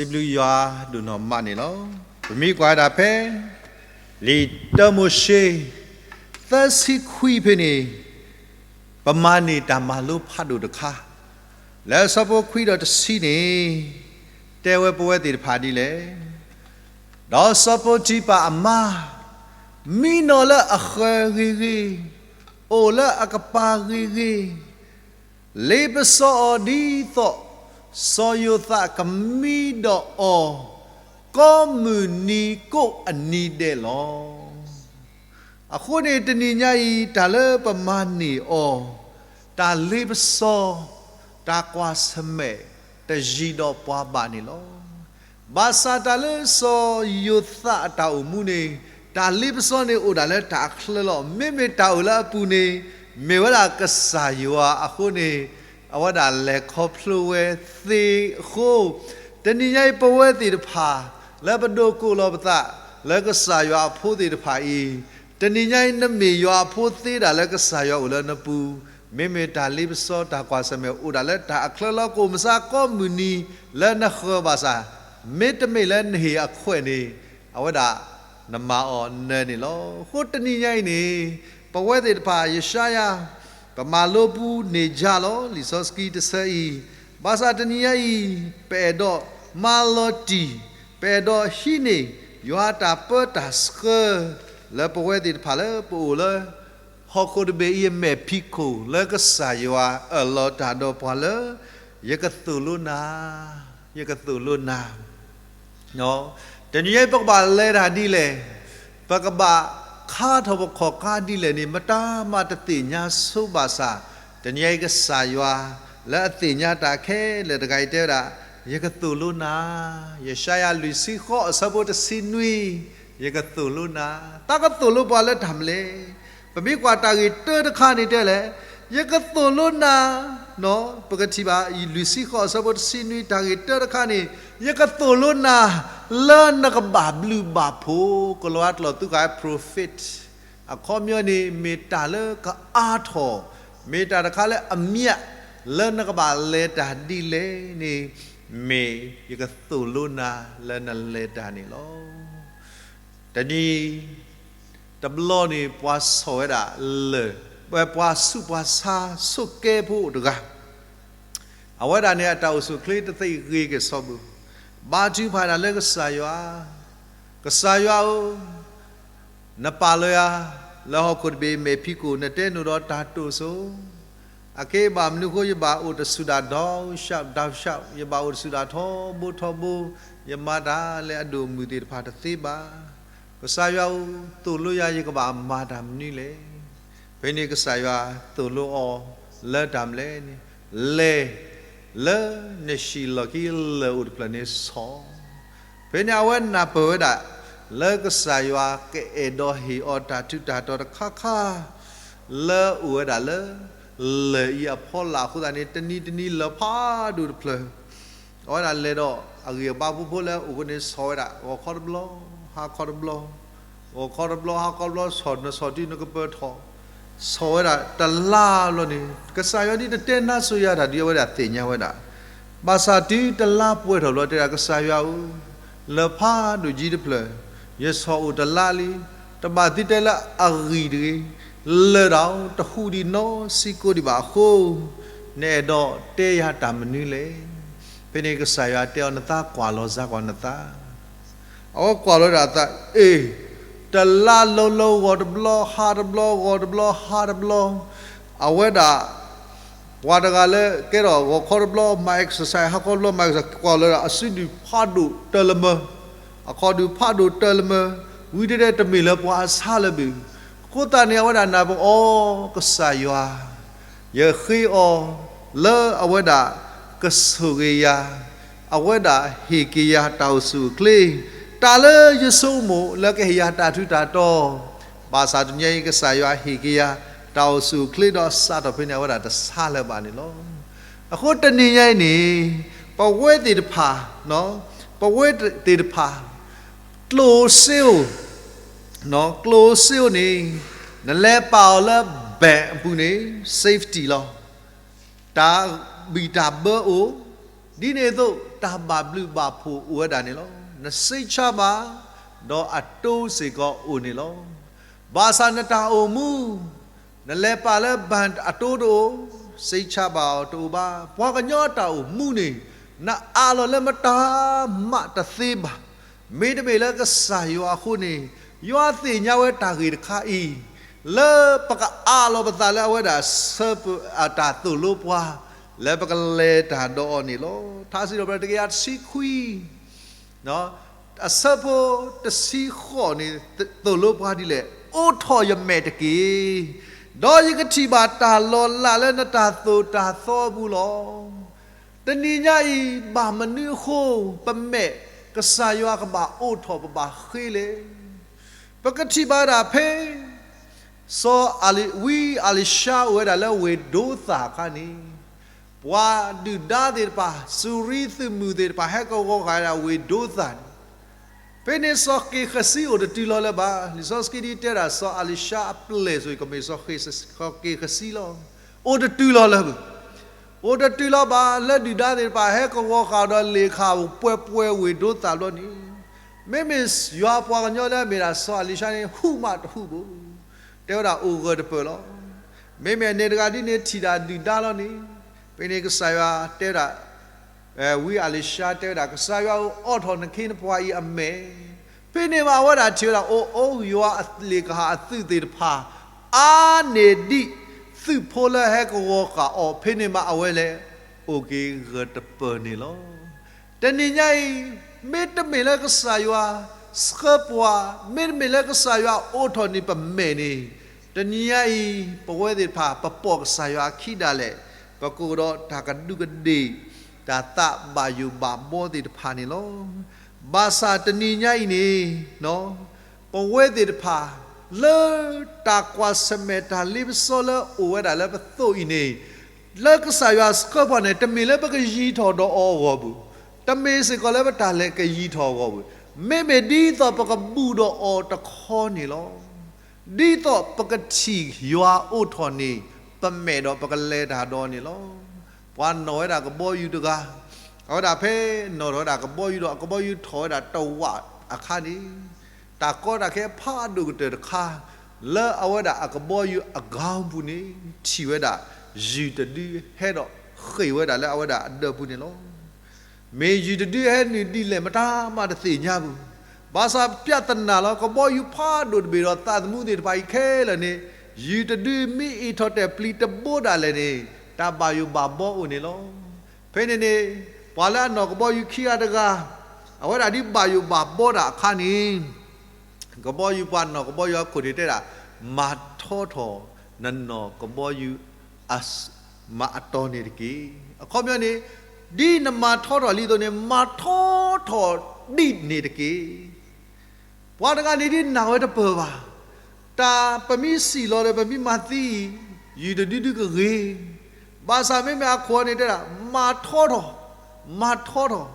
စံးဘျုးယွၤဒိၣ်နီၢ်မးန့ၣ်လီၤ. ပမ့ၢ်ကွၢ်ဒၣ်ဖဲ လံာ်တၢမိၤၡ့ သၢဆံခွံဖဲန့ၣ်, ပမၤန့ၢ်တၢ်မၤလိဖးဒိၣ်တခါ, လၢဆၢဖိခွံဒီးတဆံန့ၣ် တဲဝဲပဝဲသ့ၣ်တဖၣ်ဒ်လဲၣ်. ဒီးစီၤပီတံၤဖၢ်အမါ မံနီၤလၢအဃၢၤဂ့ၤဂ့ၤ, အိၣ်လၢအကပၤဂ့ၤဂ့ၤ, လ့ပစီအီၤဒ်သိး စီၤယိၤသးကမံဒီးအီၤ ကိးမုၢ်နံၤကိးအနံၤဒဲးလီၤ. အဃိန့ၣ် တနံၤညါအံၤ တၢ်လၢပမၤန့ၢ်အီၤ တၢ်လ့ပစီ တၢ်ကွၢ်ဆၢၣ်မဲာ် တယံၤဒီးပှၤဘၣ်န့ၣ်လီၤ. ဘၣ်ဆၣ်တၢ်လၢစီၤယိၤသးအတၢ်အိၣ်မူန့ၣ် တၢ်လ့ပစီန့ၣ်အိၣ်ဒၣ်လၢတၢ်အချၢလီၤ. မ့မ့ၢ်တၢ်အိၣ်လၢအပူၤန့ၣ် မ့ၢ်ဝဲဒၣ်ကစၢ်ယွၤအဃိန့ၣ် အဝဲဒၣ်လဲၤခီဖျိဝဲသ့အဃိ, တနံၤညါအံၤပဝဲသ့ၣ်တဖၣ် လၢပဒိးကိးလီၤပသး လၢကစၢ်ယွၤအဖိသ့ၣ်တဖၣ်အံၤ, တနံၤညါအံၤနမ့ၢ်ယွၤအဖိသ့ဒၣ်လၢကစၢ်ယွၤအိၣ်လၢနပူၤ, မ့မ့ၢ်တၢ်လ့ပစီတၢ်ကွၢ်ဆၢၣ်မဲာ်အိၣ်ဒၣ်လၢတၢ်အချၢလီၤ ကိးမုၢ်ဆါကိးမုၢ်နံၤလၢနဃၢၤဘၣ်ဆၣ်, မ့တမ့ၢ်လၢနဟ့ၣ်အခွဲးန့ၣ် အဝဲဒၣ်နမၤအီၤနၢန့ၣ်လီၤ. အဃိတနံၤညါအံၤန့ၣ် ပဝဲသ့ၣ်တဖၣ် ယၡါယၤ ပမၤလိပူၤန့ၢ်ယၤလီၤ လံာ်စီဆှံတဆၢအံၤ, ဘၣ်ဆၣ်တနံၤညါအံၤ ပအဲၣ်ဒိးမၤလီၤတံၢ်, ပအဲၣ်ဒိးဟံးန့ၢ် ယွၤတၢ်ပၢတၢ်ဆှၢ လၢပဝဲသ့ၣ်တဖၣ်လၢပအိၣ်လၢ ဟီၣ်ခိၣ်တဘ့ၣ်အံၤအမဲာ်ဖံးခိၣ် လၢကစၢ်ယွၤအၢၣ်လီၤတၢ်ဒီးပှၤလၢ ယကသိၣ်လိနၤ, ယကသိၣ်လိနၤ တနံၤညါအံၤ ပကဘၣ်လဲၤတၢ်ဒ်လဲၣ်, ပကဘၣ်ခါထီၣ်ပခီၣ်ခါဒ်လဲၣ်န့ၣ် မတၤမးတသ့ၣ်ညါဆိဘၣ်ဆၣ်, တနံၤညါအံၤကစၢ်ယွၤ လၢအသ့ၣ်ညါတၢ်ခဲလၢာ်တဂၤအံၤတဲဝဲဒၣ်, ယကသိၣ်လိနၤ, ယၡါယၤလွံၢ်ဆံဃိးအဆၢဖိတဆံနွံ, ယကသိၣ်လိနၤ, တၢ်ကသိၣ်လိပှၤလၢတၢ်မနုၤလဲၣ်. ပမ့ၢ်ကွၢ်တၢ်ဂ့ၢ်တၢတခါန့ၣ်တဲလဲၣ်, ယကသိၣ်လိနၤ, ပကထံၣ်ဘၣ် လွံၢ်ဆံဃိးအဆၢဖိတဆံနွံ တၢ်ဂ့ၢ်တၢတခါန့ၣ်, ယကသိၣ်လိနၤ လၢနကဘၣ်ဘျုးဘၣ်ဖှိၣ်, ကလီၤဝါကျိာ်သူက prophet အခီပညီန့ၣ် မ့ၢ်တၢ်လၢကအါထီၣ်, မ့ၢ်တၢ်တခါလၢအမြတ်, လၢနကဘၣ်လဲၤတၢ်ဒ်လဲၣ်န့ၣ်, မ့ၢ်ယကသိၣ်လိနၤလၢနလဲၤတၢ်န့ၣ်လီၤ. တနံၤ တဘျီန့ၣ် ပှၤဆီၣ်ဝဲဒၣ်လၢၢ်, ပှၤဆူးပှၤဆါဆိးကဲဖိအိၣ်တဂၤ, အဝဲဒၣ်န့ၣ် အတၢ်အိၣ်ဆူၣ်အိၣ်ချ့တသ့ဂ့ၤကဲၤဆီဘၣ်, ဘါထုကဖၣ်ဒၣ်လၢကစၢ်ယွၤ, ကစၢ်ယွၤဧၢ, နပာ်လၢယၤ လၢဟီၣ်ခိၣ်တဘ့ၣ်အံၤမဲာ်ဖံးခိၣ် နတဲနုာ်ဒီးတၢ်တိာ်ဆိ, အခဲအံၤဘၣ်မနုၤအဃိ ယဘၣ်အိၣ်တဆူၣ်ဒၣ် ဒီးရှး ဒီးရှး, ယဘၣ်အိၣ်တဆူၣ်ဒၣ်ထီဘိထီဘိ, ယမၤတၢ်လၢအဒိၣ်အမုၢ်သ့ၣ်တဖၣ်တသ့ဘၣ်. ကစၢ်ယွၤဧၢ, သိၣ်လိယၤ ယကဘၣ်မၤတၢ်မနုၤလဲၣ်. ဖဲန့ၣ်ကစၢ်ယွၤသိၣ်လိအီၤလၢတၢ်မနုၤလဲၣ်န့ၣ်, လဲၤ လၢနဟံၣ်လီၢ်ခံလၢၢ်အိၣ်တဖျၢၣ်န့ၣ်ဆီၣ်. ဖဲန့ၣ်အဝဲနၢ်ပၢၢ်ဝဲဒၣ် လၢကစၢ်ယွၤကအဲၣ်ဒိးဟ့ၣ်အီၤတၢ်ထူးတၢ်တီၤတခါခါ လၢအိၣ်ဝဲဒၣ်လၢ လၢၢ်အံၤအဖီလာ်အဃိသတးန့ၣ် တနံၤတနံၤလၢၢ်ဖးဒိၣ်တဖျၢၣ် အဝဲဒၣ်လဲၤဒီးအဂံၢ်အဘါဖိဖိလၢအအိၣ်ဖဲန့ၣ်ဆီၣ်ဝဲဒၣ် ဂီၤခီတဘျီ ဟါခီတဘျီ ဂီၤခီတဘျီ ဟါခီတဘျီ ဆီၣ်နဆီၣ်တုၤနကပၢၤထီၣ် ဆီၣ်ဝဲဒၣ်တလါဘျီန့ၣ် ကစၢ်ယွၤဒ်တတဲနါစိၤယၤတၢ်ဒ်အဝဲဒၣ်သ့ၣ်ညါဝဲဒၣ် ဘၣ်ဆၣ်တုၤတလါပှဲၤထီၣ်ဘျီတဲဒၣ် ကစၢ်ယွၤဧၢ, လၢၢ်ဖးဒိၣ်ကံတဖျၢၣ် ယဆီၣ်အိၣ်တလါလံ, တဘၣ်သုတဲလၢအဂံၢ်တဂ့ၤ, လၢၢ်ဒၣ်တဟူးဒံးနီတစဲးကိးဒံးဘၣ်အဃိ, နအဲၣ်ဒိးတဲယၤတၢ်မနုၤလဲၣ်. ဖဲန့ၣ်ကစၢ်ယွၤတဲအီၤ နသးကွၢ်လီၤစၢ်ကွၢ်နသး အဝဲကွၢ်လီၤဒၣ်အသး အ့ၣ်, တလါလီၤလီၤဂီၤတဘျီ ဟါတဘျီ ဂီၤတဘျီ ဟါတဘျီ, အဝဲဒၣ် ပှၤတဂၤလၢကဲထီၣ်ဂီၤခီတဘျီ မၤ exercise ဟါခီတဘျီ မၤ exercise ကွၢ်လီၤဒၣ် အစုဒုၣ်ဖးဒိၣ်တၢ်လၢမၢ, အခီၣ်ဒုၣ်ဖးဒိၣ်တၢ်လၢမၢ, ဝံၤတဒဲးတမ့ၢ်လၢပှၤအဆါလၢၤဘၣ်. အဃိသတးန့ၣ် အဝဲဒၣ်နၢ်ပၢၢ်အီၤ ကစၢ်ယွၤ ယဃ့အီၤ လၢအဝဲဒၣ်ကဆိၣ်ဂ့ၤယၤ, အဝဲဒၣ်ဟ့ၣ်က့ၤယၤတၢ်အိၣ်ဆူၣ်အိၣ်ချ့, တၢ်လၢယဆိကမိၣ်လၢကဟ့ၣ်ယၤတၢ်ထူးတၢ်တီၤ, ဘၣ်ဆၣ်တနံၤအံၤ ကစၢ်ယွၤဟ့ၣ်က့ၤယၤ တၢ်အိၣ်ဆူၣ်အိၣ်ချ့ဒီးစးထီၣ်ဖဲန့ၣ် အဝဲဒၣ်တဆါလၢၤဘၣ်န့ၣ်လီၤ. အဃိတနံၤညါအံၤန့ၣ် ပဝဲသ့ၣ်တဖၣ်, ပဝဲသ့ၣ်တဖၣ် ကျိၣ်စ့အိၣ်, ကျိၣ်စ့အိၣ်န့ၣ် နလဲၤပာ်အီၤလၢ bank အပူၤန့ၣ် safety လီၤ. တၢ်ဘံၣ်တၢ်ဘၢအိၣ်, ဒ်န့ၣ်အသိး တၢ်ဘၣ်ဘျုးဘၣ်ဖှိၣ်အိၣ်ဝဲဒၣ်န့ၣ်လီၤ. နစံးဆါဘၣ်, ဒီးအတိစ့ၢ်ကီးအိၣ်န့ၣ်လီၤ. ဘၣ်ဆၣ်နတၢ်အိၣ်မူ, နလဲၤပာ်လၢဘၣ်အတိတအိၣ်, စံးဆါဘၣ်အီၤတအိၣ်ဘၣ်. ပှၤကညီအတၢ်အိၣ်မူန့ၣ်, နအးလီၤလၢမတၤမးတသ့ဘၣ်. မ့တမ့ၢ်လၢကစၢ်ယွၤအဃိန့ၣ်, ယွၤသ့ၣ်ညါဝဲတၢ်ဂ့ၢ်တခါအံၤ, လၢပကအးလီၤပသးလၢအဝဲဒၣ်ဆၢပ, တၢ်သိၣ်လိပှၤ, လၢပကလဲၤတၢ်ဒီးအီၤန့ၣ်လီၤ. ထါစံးထီၣ်ပတြၢၤတကယၤတဆံခွံ အဆၢဖိတဆံဃိးန့ၣ်, သိၣ်လိပှၤဒ်လဲၣ်, အိးထီၣ်ယမဲာ်တက့ၢ်, ဒီးယကထံၣ်ဘၣ်တၢ်လီၤလးလၢနတၢ်သိၣ်တၢ်သီအပူၤလီၤ. တနံၤညါအံၤ ဘၣ်မနုၤအဃိ ပမဲာ်ကစၢ်ယွၤကဘၣ်အိးထီၣ်ပဘၣ်ဃ့လဲၣ်. ပကထံၣ်ဘၣ်ဒၣ်ဖဲ စီၤအလံ, ဝံအလံၤၡါအိၣ်ဝဲဒၣ်လၢဝ့ၢ်ဒိသၣ်အခါန့ၣ်, ပှၤဒုၣ်ဒါသ့ၣ်တဖၣ်, စူၤရံသုးမုၢ်သ့ၣ်တဖၣ် ဟဲကဝီၤဃာ်ဝဲဒၣ်ဝ့ၢ်ဒိသၣ်န့ၣ်, ဖဲန့ၣ်စီၤက့ၤဃစံအိၣ်တတုၤလီၤလၢၤဘၣ်. လံာ်စီဆှံတဲဒၣ် စီၤအလံၤၡါအပျဲၢ်ဆိၣ်ဂ့ၤ ကမ့ၢ်စီၤက့ၤဃစံလီၤ. အိၣ်တတုၤလီၤလၢၤဘၣ်. အိၣ်တတုၤလီၤဘၣ် လၢဒုၣ်ဒါသ့ၣ်တဖၣ် ဟဲကဝီၤဃာ်ဒီးလ့ၣ်ခၣ်ပှဲၤပှဲၤဝ့ၢ်ဒိသၣ်ဘျီန့ၣ်, မ့မ့ၢ်ယွၤပှၤကညီလၢအမ့ၢ်ဒၣ်စီၤအလံၤၡါန့ၣ် ဟူးမးတဟူးဘၣ်. တဲဝဲဒၣ်အိၣ်ဂၢၢ်တပၢၢ်လီၤ. မ့မ့ၢ်အန့ၣ်တဂၤဒ်န့ၣ်ထံၣ်ဒၣ်ဒုၣ်ဒါလီၤန့ၣ်, ဖဲန့ၣ်ကစၢ်ယွၤတဲဝဲဒၣ် ဝံအလံၤၡါတဲဝဲဒၣ် ကစၢ်ယွၤအိၣ်အိးထီၣ်နခ့နပှၤအံၤအမဲာ်. ဖဲန့ၣ်ဘၣ်အဝဲဒၣ်ထံၣ်ဝဲဒၣ် အိၣ်အိၣ် ယွၤအလ့ၣ်ကဟၣ်အသုးသ့ၣ်တဖၣ် အါန့ၢ်ဒ်သုးဖိလၢဟဲကဝီၤဃာ်အီၤ ဖဲန့ၣ်ဘၣ်အဝဲလဲၤအိၣ်က့ၤဂၢၢ်တပၢၢ်န့ၣ်လီၤ. တနံၤညါအံၤ မ့တမ့ၢ်လၢကစၢ်ယွၤဆှၢပှၤ, မ့တမ့ၢ်လၢကစၢ်ယွၤအိးထီၣ်န့ၢ်ပမဲာ်န့ၣ်, တနံၤညါအံၤ ပဝဲသ့ၣ်တဖၣ် ပပိာ်ကစၢ်ယွၤအခံဒၣ်လဲာ်, ပကအိၣ်ဒီးတၢ်ကဒူးကဒ့ၣ်, တၢ်သးဘၣ်ယိၣ်ဘၣ်ဘီသ့ၣ်တဖၣ်န့ၣ်လီၤ. ဘၣ်ဆၣ်တနံၤညါအံၤန့ၣ် ပဝဲသ့ၣ်တဖၣ် လၢတၢ်ကွၢ်ဆၢၣ်မဲာ်တၢ်လ့ပစီလၢအိၣ်ဝဲဒၣ်လၢပသိးအံၤန့ၣ်, လၢကစၢ်ယွၤဆှၢပှၤန့ၣ် တမ့ၢ်လၢပကယံၤထီၣ်ဒီးအီၤအဂီၢ်ဘၣ်, တမ့ၢ်စ့ၢ်ကီးလၢပတၢ်လဲၤကယံၤထီၣ်အဂီၢ်ဘၣ်, မ့မ့ၢ်ဒ်သိးပကဘူၣ်ဒီးအီၤတခီန့ၣ်လီၤ. ဒ်သိးပကထံၣ်ယွၤအိးထီၣ်န့ၢ်ပမဲာ်ဒီးပကလဲၤတၢ်ဒီးန့ၣ်လီၤ. ပှၤနီၣ်ဝဲဒၣ်ကဘီယူၤတဂၤ, အဝဲဒၣ်ဖဲနီၣ်ထီၣ်ဝဲဒၣ်ကဘီယူၤဒီး အကဘီယူၤထီၣ်ဝဲဒၣ်တဝးအခါန့ၣ်, တၢ်ကီတၢ်ခဲဖးဒိၣ်ကတၢၢ်တခါ လၢအဝဲဒၣ်အကဘီယူၤအဂီၤပူၤန့ၣ် ထံၣ်ဝဲဒၣ် ယုၢ်တဒုဟဲဒီးဃ့ၢ်ဝဲဒၣ်လၢအဝဲဒၣ်အဒၢးပူၤန့ၣ်လီၤ. မ့ၢ်ယုၢ်တဒုဟဲနုာ်ဒ်လဲၣ်မတၤမးတသ့ၣ်ညါဘၣ်. ဘၣ်ဆၣ်ပျးသနာ်လီၤ ကဘီယူၤဖးဒိၣ်တဘ့ၣ်ဒီးသးသမူသ့ၣ်တဖၣ်အံၤခဲလၢာ်န့ၣ်, ယုၢ်တဒုမ့ၢ်အ့ၣ်ထီၣ်တဲာ်ပျံၤတဘိဒၣ်လဲာ်န့ၣ် တၢ်ဘၣ်ယိၣ်ဘၣ်ဘီအိၣ်န့ၣ်လီၤ. ဖဲန့ၣ်န့ၣ် ပှၤလၢအနီၣ်ကဘီယူၤခံဂၤတဂၤ အဝဲဒၣ်ဒ်ဘၣ်ယိၣ်ဘၣ်ဘီဒၣ်အခါန့ၣ် ကဘီယူၤပှၤနီၣ်ကဘီယူၤအခိၣ်န့ၣ်တဲဒၣ်, မၤထီထီၣ်နနီၣ်ကဘီယူၤ မၤအတီၢ်န့ၣ်တက့ၢ်. အခီပညီန့ၣ်, ဒ်နမၤထီထီၣ်လံအသိးန့ၣ် မၤထီထီၣ်ဒံးန့ၣ်တက့ၢ်. ပှၤတဂၤန့ၣ်ဒ်နာ်ဝဲတပၢၢ်ဘၣ်. တၢ်ပမ့ၢ်စံၣ်လီၤဒီးပမ့ၢ်မၤသံအံၤ, ယုၢ်တဒုဒုကဂ့ၤ. ဘၣ်ဆၣ်မ့မ့ၢ်အခိၣ်န့ၣ်တဲဒၣ်, မၤထီထီၣ်, မၤထီထီၣ်,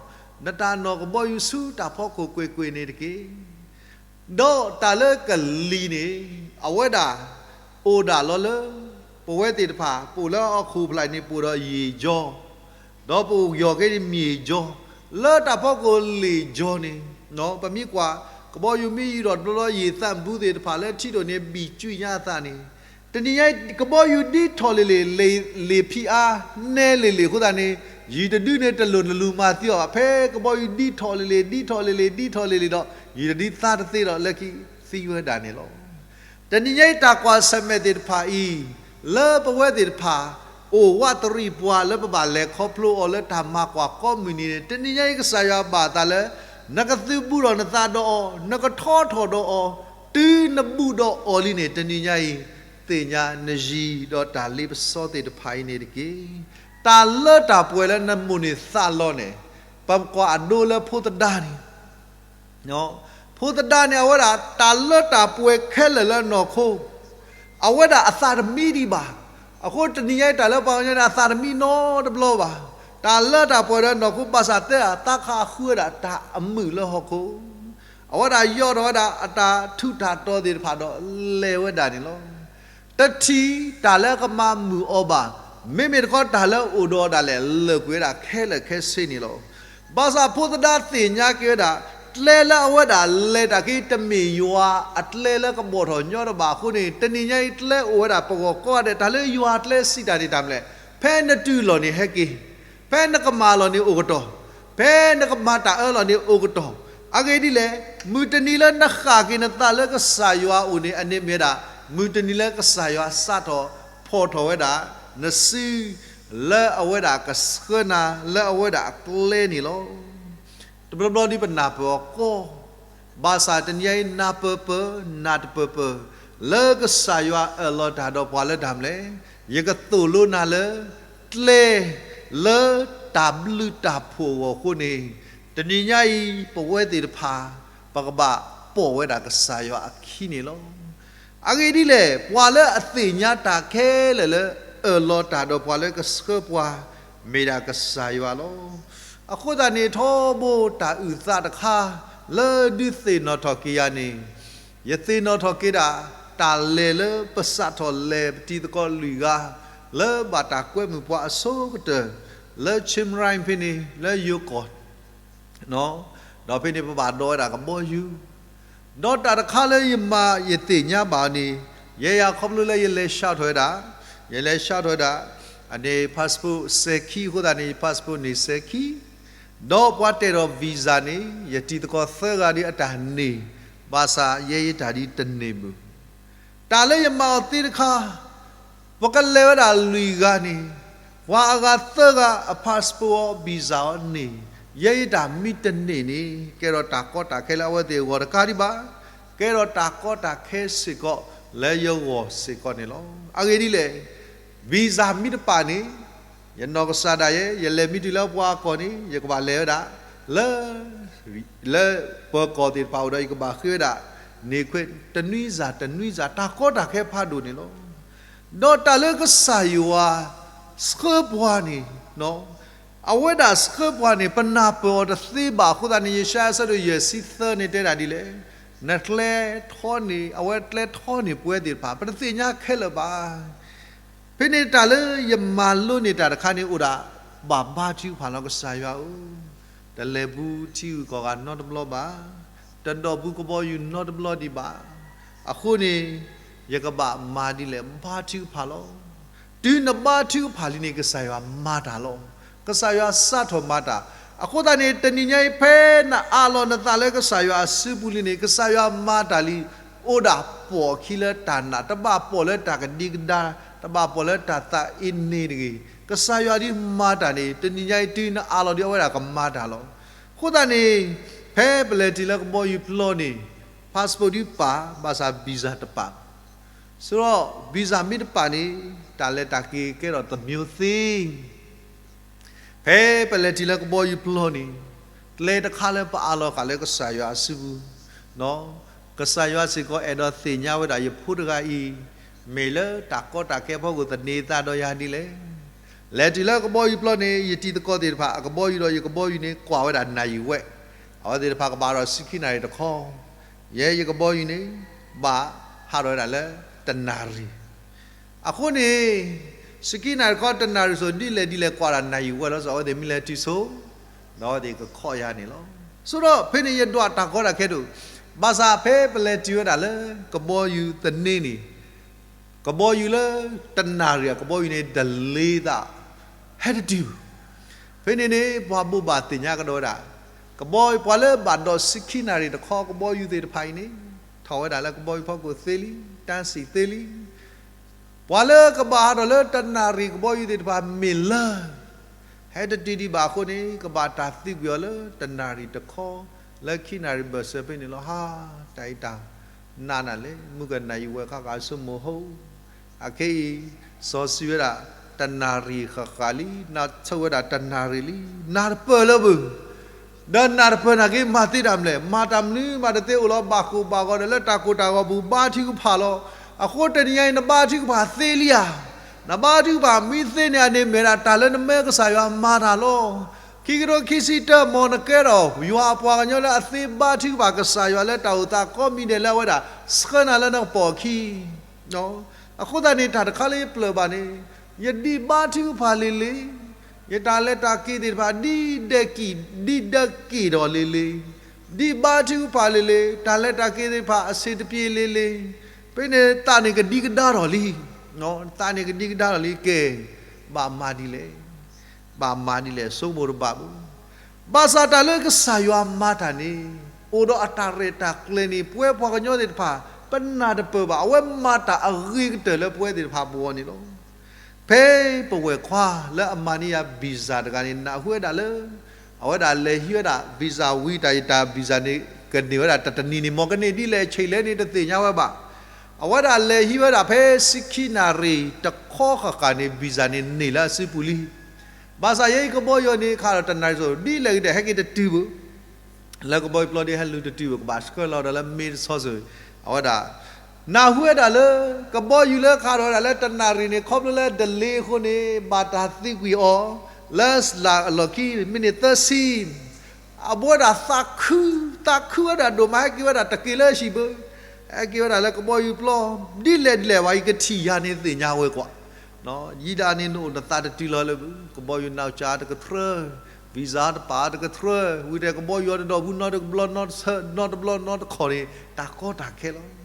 နတၢ်နီၣ်ကဘီယူၤဆူတၢ်ဖီခိၣ်ကွ့ၢ်ကွ့ၢ်န့ၣ်တက့ၢ်. ဒီးတၢ်လၢကလံၤန့ၣ် အဝဲဒၣ်အိၣ်ဒၣ်လီၤလၢ ပဝဲသ့ၣ်တဖၣ် ပအိၣ်လၢဟီၣ်ခိၣ်ဖျၢၣ်န့ၣ် ပအိၣ်ဒီးယံာ်ယီၤ, ဒီးပအိၣ်ယီၤက့ၤန့ၣ်မ့ၢ်ယီၤ, လၢတၢ်ဖီခိၣ်လံာ်ယီၤန့ၣ် ပမ့ၢ်ကွၢ် ကဘီယူၤမ့ၢ်ယုၢ်ထီၣ်တဘျီလီၤ ယံာ်သးဘူးသ့ၣ်တဖၣ်လၢထံဒိၣ်န့ၣ် ဘံၣ်ကွံာ်ညါအသးန့ၣ်, တနံၤညါအံၤ ကဘီယူၤဒ်ထီၣ်လံၤလံၤ လံၤဖံးအါ နဲလံၤလံၤအဃိသတးန့ၣ် ယုၢ်တဒုန့ၣ် တလိၣ်နလူၤမၤသံအီၤဘၣ်. ဖဲကဘီယူၤဒ်ထီၣ်လံၤလံၤ ဒ်ထီၣ်လံၤလံၤ ဒ်ထီၣ်လံၤလံၤဒီး ယုၢ်တဒုသါတသ့ဒီး လၢခံသံဝဲဒၣ်န့ၣ်လီၤ. တနံၤညါအံၤတၢ်ကွၢ်ဆၢၣ်မဲာ်သ့ၣ်တဖၣ်အံၤ လၢပဝဲသ့ၣ်တဖၣ် အိၣ်ဝးတရံးပှၤလၢပဘၣ်လဲၤခီဖျိအီၤလၢတၢ်မၤကွၢ်ကိးမုၢ်နံၤန့ၣ် တနံၤညါအံၤကစၢ်ယွၤဘၣ်သးလၢ နကသုးဘူးထီၣ်နသးဒီးအီၤ, နကထီထီၣ်ဒီးအီၤ, တုၤနဘူးဒီးအီၤလံန့ၣ် တနံၤညါအံၤ သ့ၣ်ညါနယံၤဒီးတၢ်လ့ပစီသ့ၣ်တဖၣ်အံၤန့ၣ်တက့ၢ်. တၢ်လၢတၢ်ပှဲၤလၢနမိၣ်န့ၢ်သးလီန့ၣ် ပကွၢ်အဒိလၢဖိသဒါန့ၣ် ဖိသဒါန့ၣ် အဝဲဒၣ်တၢ်လၢတၢ်ပှဲၤခဲလၢာ်လၢနီၢ်ခိ အဝဲဒၣ်အသးတမံဒံးဘၣ်. အဃိတနံၤညါအံၤတၢ်လၢပှၤကညီန့ၣ် အသးတမံနီတဘျီဘၣ်. တၢ်လၢတၢ်ပှဲၤလၢနီၢ်ခိ ဘၣ်ဆၣ်တဲအသးခးဃုဝဲဒၣ်တၢ်အမုာ်လၢဟီၣ်ခိၣ်, အဝဲဒၣ်ယီၢ်ထီၣ်ဝဲဒၣ်အတၢ်ထူးတၢ်တီၤသ့ၣ်တဖၣ်ဒီးလဲၤဝဲဒၣ်န့ၣ်လီၤ. တထံၣ်တၢ်လၢကမၤမုာ်အီၤဘၣ်. မ့မ့ၢ်တခီတၢ်လၢအအိၣ်ဒီးအီၤဒၣ်လဲာ် လၢာ်ကွံာ်ဝဲဒၣ်ခဲလၢာ်ခဲဆ့န့ၣ်လီၤ. ဘၣ်ဆၣ်ဖိသဒါသ့ၣ်ညါက့ၤဝဲဒၣ်, ကျဲလၢအဝဲဒၣ်လဲၤတၢ်က့ၤတမ့ၢ်ယွၤအကျဲလၢကဘီၣ်ထီၣ်ညီတဘၣ်အဃိန့ၣ် တနံၤညါအံၤကျဲအိၣ်ဝဲဒၣ်ပဂီၢ်ကိးဂၤဒဲး တၢ်လၢယွၤကျဲစံးတၢ်န့ၣ်တၢ်မနုၤလဲၣ်, ဖဲနတုၤလီၤန့ၣ်ဟဲက့ၤ, ဖဲနကမၣ်လီၤန့ၣ်အိၣ်ကတီၢ်, ဖဲနကမၤတၢ်အၢလီၤန့ၣ်အိၣ်ကတီၢ်, အဂ့ၢ်ဒ်လဲၣ်, မုၢ်တနံၤလၢနဃၣ်က့ၤနသးလၢကစၢ်ယွၤအအိၣ်န့ၣ် အန့ၣ်မ့ၢ်ဝဲဒၣ် မုၢ်တနံၤလၢကစၢ်ယွၤစးထီၣ်ဖီၣ်ထီၣ်ဝဲဒၣ် နစု လၢအဝဲဒၣ်ကဆှၢနၤ လၢအဝဲဒၣ်အကျဲန့ၣ်လီၤ. တဘျီဘျီဒ်ပနၢ်ပၢၢ်အီၤကီ, ဘၣ်ဆၣ်တနံၤညါအံၤနၢ်ပၢၢ်ပၢၢ် နၢ်တပၢၢ်ပၢၢ် လၢကစၢ်ယွၤအၢၣ်လီၤတၢ်ဒီးပှၤလၢတၢ်မနုၤလဲၣ်, ယကသိၣ်လိနၤလၢ ကျဲ လၢတၢ်ဘျုးတၢ်ဖှိၣ်အဂီၢ်အဃိန့ၣ်, တနံၤညါအံၤ ပဝဲသ့ၣ်တဖၣ် ပကဘၣ်ပိာ်ဝဲဒၣ်ကစၢ်ယွၤအခံန့ၣ်လီၤ. အဂ့ၢ်ဒ်လဲၣ်, ပှၤလၢအသ့ၣ်ညါတၢ်ခဲလၢာ်လၢ အၢၣ်လီၤတၢ်ဒီးပှၤလၢကဆှၢပှၤ မ့ၢ်ဒၣ်ကစၢ်ယွၤလီၤ. အဃိသတးန့ၣ် ထီဘိတၢ်အုၣ်သးတခါ လၢဒုးသ့ၣ်နီၣ်ထီၣ်က့ၤယၤန့ၣ်, ယသ့ၣ်နီၣ်ထီၣ်က့ၤဒၣ် တၢ်လဲၤလၢပစးထီၣ်လဲၤပတံၤသကိးလွံၢ်ဂၤ လၢဘၣ်တၢ်ကွဲမုာ်ပှၤအဆိကတၢၢ် လၢ Chiang Mai ဖဲန့ၣ် လၢယိၤကီၢ် ဒီးဖဲန့ၣ်ပဘၣ်ဒိးဝဲဒၣ်ကဘီယူၤ, ဒီးတၢ်တခါလၢယမၤယသ့ၣ်ညါဘၣ်န့ၣ်, ယဲယၤခီဖျိလၢယလဲၤဆှၢထီၣ်ဝဲဒၣ်, ယလဲၤဆှၢထီၣ်ဝဲဒၣ်, အန့ၣ် passport စဲၤခံအဃိသတးန့ၣ် ယ passport န့ၣ်စဲၤခံ, ဒီးပှၤတဲာ်ဒီး visa န့ၣ် ယတံၤသကိးသၢဂၤဒ်အတၢ်န့ၢ်, ဘၣ်ဆၣ်ယဲယတၢ်ဒ်တန့ၢ်မုၢ် တၢ်လၢယမၤအီၤသ့တခါ, ပကလဲၤဝဲဒၣ်လွံၢ်ဂၤန့ၣ်, ပှၤအဂၤသၢဂၤအ passport အီၤ visa အီၤန့ၣ်, ယဲယတၢ်မ့ၢ်တန့ၢ်န့ၣ် ကဲထီၣ်တၢ်ကီတၢ်ခဲလၢအဝဲသ့ၣ်အဂီၢ်တကးဒံးဘၣ်, ကဲထီၣ်တၢ်ကီတၢ်ခဲစ့ၢ်ကီးလၢယဂီၢ်စ့ၢ်ကီးန့ၣ်လီၤ. အဂ့ၢ်ဒ်လဲၣ်, visa မ့ၢ်တပာ်န့ၣ်, ယနီၢ်ကစၢ်ဒၣ်ယဲ ယလဲၤမ့ၢ်တုၤလၢပှၤအကီၢ်န့ၣ် ယကဘၣ်လဲၤဝဲဒၣ် လၢ လၢပၢၤကီၢ်သ့ၣ်တဖၣ်အိၣ်ဒီး ယကဘၣ်ဃ့ဝဲဒၣ် န့ၢ်ခွဲး တနွံစၢ်တနွံစၢ် တၢ်ကီတၢ်ခဲဖးဒိၣ်န့ၣ်လီၤ. ဒီးတၢ်လၢကစၢ်ယွၤ ဆှၢပှၤန့ၣ်, အဝဲဒၣ်ဆှၢပှၤန့ၣ် ပနၢ်ပၢၢ်အီၤတသ့ဘၣ်အဃိသတးန့ၣ် ယၡါယၤအဆၢဒိၣ်ယဲၢ်ဆံသၢန့ၣ်တဲဒၣ်ဒ်လဲၣ်, နကျဲထီန့ၣ် အဝဲကျဲထီန့ၢ်ပဝဲသ့ၣ်တဖၣ် ပတသ့ၣ်ညါခဲလၢာ်ဘၣ်. ဖဲန့ၣ်တၢ်လၢယမၤလိန့ၢ်တၢ်တခါန့ၣ်အိၣ်ဒၣ် ဘၣ်ဘါထုကဖၣ်လီၤကစၢ်ယွၤဧၢ, တလဲၤဘူးထံဂုၤကီၢ်ဂၤနီတဘျီဘၣ်, တဒိးဘူးကဘီယူၤနီတဘျီဒံးဘၣ်. အဃိန့ၣ် ယကဘၣ်မၤဒ်လဲၣ် ဘါထုကဖၣ်လီၤ. တုၤနဘါထုကဖၣ်လံန့ၣ် ကစၢ်ယွၤမၤတၢ်လီၤ. ကစၢ်ယွၤစးထီၣ်မၤတၢ်. အဃိသတးန့ၣ် တနံၤညါအံၤ ဖဲနအးလီၤနသးလၢကစၢ်ယွၤအစုပူၤလံန့ၣ် ကစၢ်ယွၤမၤတၢ်လံ အိၣ်ဒၣ်ပိာ်အခံလၢတၢ်နာ်, တဘၣ်ပိာ်လၢတၢ်ကဒံကဒါ, တဘၣ်ပိာ်လၢတၢ်သးအ့န့ၣ်တဂ့ၤ. ကစၢ်ယွၤဒ်မၤတၢ်န့ၣ် တနံၤညါအံၤ တုၤနအးလီၤဒ်အဝဲဒၣ်ကမၤတၢ်လီၤ. အဃိသတးန့ၣ် ဖဲပလဲၤတုၤလၢကဘီယူၤပျီန့ၣ် passport ဒ်ပာ်, ဘၣ်ဆၣ် visa တပာ်. ဆိဒီး visa မ့ၢ်တပာ်န့ၣ် တၢ်လဲၤတၢ်က့ၤကဲထီၣ်တမံၤသ့ ဖဲပလဲၤတုၤလၢကဘီယူၤပျီန့ၣ် ကျဲတခါလၢပအးလီၤဃာ်လၢကစၢ်ယွၤအစုပူၤ, ကစၢ်ယွၤစ့ၢ်ကီးအဲၣ်ဒိးသ့ၣ်ညါဝဲဒၣ်ယဖိတဂၤအံၤ မ့ၢ်လၢတၢ်ကီတၢ်ခဲအဖီခိၣ်သန့ၤသးဒီးယၤဒ်လဲၣ်. လဲၤတုၤလၢကဘီယူၤပျီန့ၣ် ယတံၤသကိးသ့ၣ်တဖၣ် အကဘီယူၤဒီး ယကဘီယူၤန့ၣ် ကွၢ်ဝဲဒၣ်နၣ်ရံၣ်ဝဲ, အဝဲသ့ၣ်တဖၣ်ကဘၣ်ဒီးဆံခံနၣ်ရံၣ်တခီ, ယဲယကဘီယူၤန့ၣ် ဘၣ်ဟးထီၣ်ဝဲဒၣ်လၢတနၣ်ရံၣ် အဃိန့ၣ် ဆံခံနၣ်ရံၣ်တခီ တနၣ်ရံၣ်စိၤ ဒ်လဲၣ်ဒ်လဲၣ်ကွၢ်ဒၣ်နၣ်ရံၣ်ဝဲလီၤ. အဝဲသ့ၣ်မ့ၢ်လဲၤတုၤဆိ ဒီးအဝဲသ့ၣ်ကခိးယၤန့ၣ်လီၤ. ဆိဒီးဖဲန့ၣ်ယဒွးတၢ်ကီတၢ်ခဲဒိၣ်, ဘၣ်ဆၣ်ဖဲပလဲၤတုၤဝဲဒၣ်လၢကဘီယူၤသန့န့ၣ် ကဘီယူၤလၢတနၣ်ရံၣ်အကဘီယူၤန့ၣ် delay သး ဟဲတတုၤ ဖဲန့ၣ်န့ၣ် ပှၤဘိးဘၣ်သ့ၣ်ညါကဒီးဝဲဒၣ်, ကဘီ ပှၤလၢဘၣ်ဒိးဆံခံနၣ်ရံၣ်တခီကဘီယူၤသ့ၣ်တဖၣ်အံၤန့ၣ် ထီၣ်ဝဲဒၣ်လၢကဘီယူၤဖီခိၣ်သ့လံ, တၢ်စံၣ်သ့လံ. ပှၤလၢကဘၣ်ဟးထီၣ်လၢတနၣ်ရံၣ်ကဘီယူၤသ့ၣ်တဖၣ်မ့ၢ်လၢ ဟဲတတုၤဒံးဘၣ်အဃိန့ၣ် ကဘၣ်တၢ်သံကွံာ်အီၤလၢတနၣ်ရံၣ်တခီ လၢခံနၣ်ရံၣ်ဘၢၣ်စၢၤဖဲန့ၣ်လီၤ. ဟါ, တၢ်အံၤတၢ်နးနးလဲၣ်, မုၢ်ကနၣ်ယဝဲခါဃးဆိကမိၣ်ဟိ, အခဲအံၤ စီၤစုၤဝဲဒၣ်တနၣ်ရံၣ်ဃၣ်ဃၣ်လံ, နါဆိဝဲဒၣ်တနၣ်ရံၣ်လံ, နၢ်တပၢၢ်လၢပှၤ ဒီးနၢ်တပၢၢ်နာ်က့ မၤသ့တၢ်မနုၤလဲၣ်, မၤတၢ်မနုၤမးတသ့, အိၣ်လီၤဘၣ်ကိၢ်ဘၣ်ဂီၤဒီးလၢတၢ်ကိၢ်တၢ်ဂီၤပူၤ ဘါထုကဖၣ်လီၤ. အဃိတနံၤညါအံၤ နဘါထုကဖၣ်သ့လံဧါ, နဘါထုကဖၣ်မ့ၢ်သ့န့ၣ် အန့ၣ်မ့ၢ်ဒၣ်တၢ်လၢနမၢကစၢ်ယွၤမၤတၢ်လီၤ. ခံကထိခံဆံတၢ မ်နကဲထီၣ်ယွၤအပှၤကညီလၢအသ့ဘါထုကဖၣ်ကစၢ်ယွၤ လၢတၢ်အိၣ်သးကိးမံၤဒဲးလၢအဝဲဒၣ် ဆှၢနၤလၢနကပိာ်အခံ အဃိသတးန့ၣ် တၢ်တခါလၢယပျၢၢ်ဘၣ်န့ၣ် ယဒံးဘါထုကဖၣ်လံၤလံၤ, ယတၢ်လဲၤတၢ်က့ၤသ့ၣ်တဖၣ် ဒ်ဒဲက့ၤ, ဒ်ဒဲက့ၤဒီးလ့လ့, ဒ်ဘါထုကဖၣ်လ့လ့, တၢ်လဲၤတၢ်က့ၤသ့ၣ်တဖၣ် အဆံးတပျ့ၤလ့လ့, ဖဲန့ၣ်သးန့ၣ်ကဒံကဒါထီၣ်လံ, သးန့ၣ်ကဒံကဒါထီၣ်လံ, ကဲ, ဘၣ်မၤဒ်လဲၣ်, ဘၣ်မၤဒ်လဲၣ်, ဆိကမိၣ်တဘၣ်ဘၣ်. ဘၣ်ဆၣ်တၢ်လၢကစၢ်ယွၤမၤတၢ်န့ၣ် အိၣ်ဒီးအတၢ်ရဲၣ်တၢ်ကျဲၤန့ၣ် ပဝဲပှၤကညီသ့ၣ်တဖၣ် ပနၢ်တပၢၢ်ဘၣ်. အဝဲမၤတၢ်အဂ့ၤကတၢၢ်လၢပဝဲသ့ၣ်တဖၣ်အပူၤအီၤန့ၣ်လီၤ. ဖဲပဝဲၢ်ခွါလၢအမၤန့ၢ်ယၤ visa တဂၤန့ၣ် နၢ်ဟူဝဲဒၣ်လၢ အဝဲဒၣ်လဲၤဟံးဝဲဒၣ် visa ဝံၤတၢ် ယတၢ် visa န့ၣ် ကန့ၢ်ဝဲဒၣ်တၢ်တနံၤန့ၣ် မ်ကန့ၢ်ဒ်လဲၣ်ဆံးလဲၣ်န့ၣ် တသ့ၣ်ညါဝဲဘၣ်. အဝဲဒၣ်လဲၤဟံးဝဲဒၣ်ဖဲဆံခံနၣ်ရံၣ်တခီဃၣ်ဃၣ်န့ၣ် visa န့ၣ်န့ၢ်လၢအစုပူၤလံ. ဘၣ်ဆၣ်ယဲအံၤကဘီယူၤန့ၣ် ခးဒီးတနၣ်ရံၣ်စိၤ ဒ်လဲၣ်ဂ့ၤဒီး ဟဲက့ၤတတုၤဘၣ် လၢကဘီယူၤပျီဒ်ဟဲလူၤတတုၤဘၣ် ကဘၣ်ဆှၢလီၤဒီးလၢမ့ၢ်တဆီဆိၣ် အဝဲဒၣ် နၢ်ဟူဝဲဒၣ်လၢ ကဘီယူၤလၢခးဒီးဝဲဒၣ်လၢတနၣ်ရံၣ်န့ၣ် ခီဖျိလၢ delay အဃိန့ၣ် ဘၣ်တၢ်သံကွံာ်အီၤ လၢလၢအလီၢ်ခံ မံးနံးသၢဆံ အဝဲဒၣ်သးခု, သးခုဝဲဒၣ်ဒိၣ်မး ဟဲက့ၤဝဲဒၣ်တက့ၤလၢဟံၣ်ဘၣ်, ဟဲက့ၤဝဲဒၣ်လၢကဘီယူၤပျီ, ဒ်လဲၣ်ဒ်လဲၣ် ပှၤအံၤကထံၣ်ယၤန့ၣ်သ့ၣ်ညါဝဲကွၢ် ယံဒၣ်န့ၣ်နအိၣ်နသးတတုၤလီၤလၢၤဘၣ်, ကဘီယူၤနၢ်ကၠၢတကထြၢ, visa တပာ်တကထြၢ, ဝံၤဒီးကဘီယူၤအီၤတဒီးဘူး နီတဘျီနီတဆၢ နီတဘျီနီတခီၣ်န့ၣ် တၢ်ကီတၢ်ခဲလီၤ.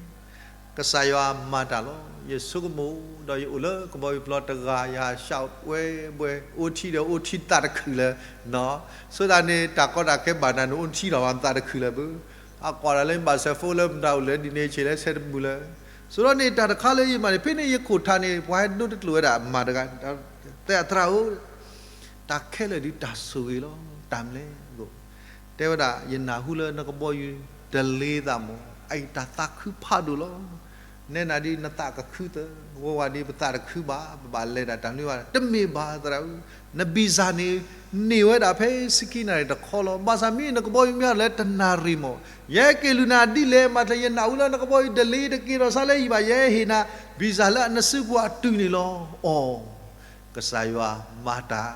ကစၢ်ယွၤမၤတၢ်လီၤ. ယဆိကမိၣ်ဒီးယအိၣ်လၢကဘီယူၤပျီတဂၤ ယဟးဆှးဝဲဘှဲ အိၣ်ထံဒီးအိၣ်ထံသးတခုလၢၤ, ဆိသးန့ၣ် တၢ်ကီတၢ်ခဲဘၣ်နၤန့ၣ် အိၣ်ထံလီၤမးသးတခုလၢၤဘၣ်, အကွၢ်တၢ်လၢဘၣ်စဲးဖိလၢမတၤအိၣ်လဲၣ် ဒ်န့ၣ်ဆံးလဲၣ်ဆဲးတမုာ်လၢၤ. ဆိဒီးန့ၣ်တၢ်တခါလၢယမၤန့ၣ် ဖဲန့ၣ်ယခိၣ်ထးန့ၣ် ပှၤဟဲဒိတကျိာ်ဝဲဒၣ်မၤတဂၤ, တဲအသရၣ်ဧၢ တၢ်ခဲလၢာ်ဒုးတၢ်ဆိၣ်ဂ့ၤလီၤ တၢ်မနုၤလဲၣ်, တဲဝဲဒၣ် ယနၢ်ဟူလၢနကဘီယူၤ delay သးမး အအံၤတၢ်သးခုဖးဒိၣ်လီၤ. နဲနၤဒ်နသးကခုသၢ, ဝဲဝဲဒ်ပသးတခုဘၣ် ပဘၣ်လဲၤဒၣ်တၢ်မနုၤဘၣ် တမ့ၢ်ဘၣ်သရၣ်ဧၢ, န visa န့ၣ် န့ၢ်ဝဲဒၣ်ဖဲဆံခံနၣ်ရံၣ်တခီလီၤ. ဘၣ်ဆၣ်မ့ၢ်နကဘီယူၤမ့ၢ်အီၤလၢတနၣ်ရံၣ်မး ယဟဲက့ၤလူၤနၤဒ်လဲၣ် မၤတၢ် ယနၢ်ဟူလၢနကဘီယူၤ delay တက့ၤဒီးဆါလၢဟံၣ်ဘၣ် ယဟဲဟ့ၣ်နၤ visa လၢအနစုပူၤအတုၤန့ၣ်လီၤ. အီၤ ကစၢ်ယွၤမၤတၢ်,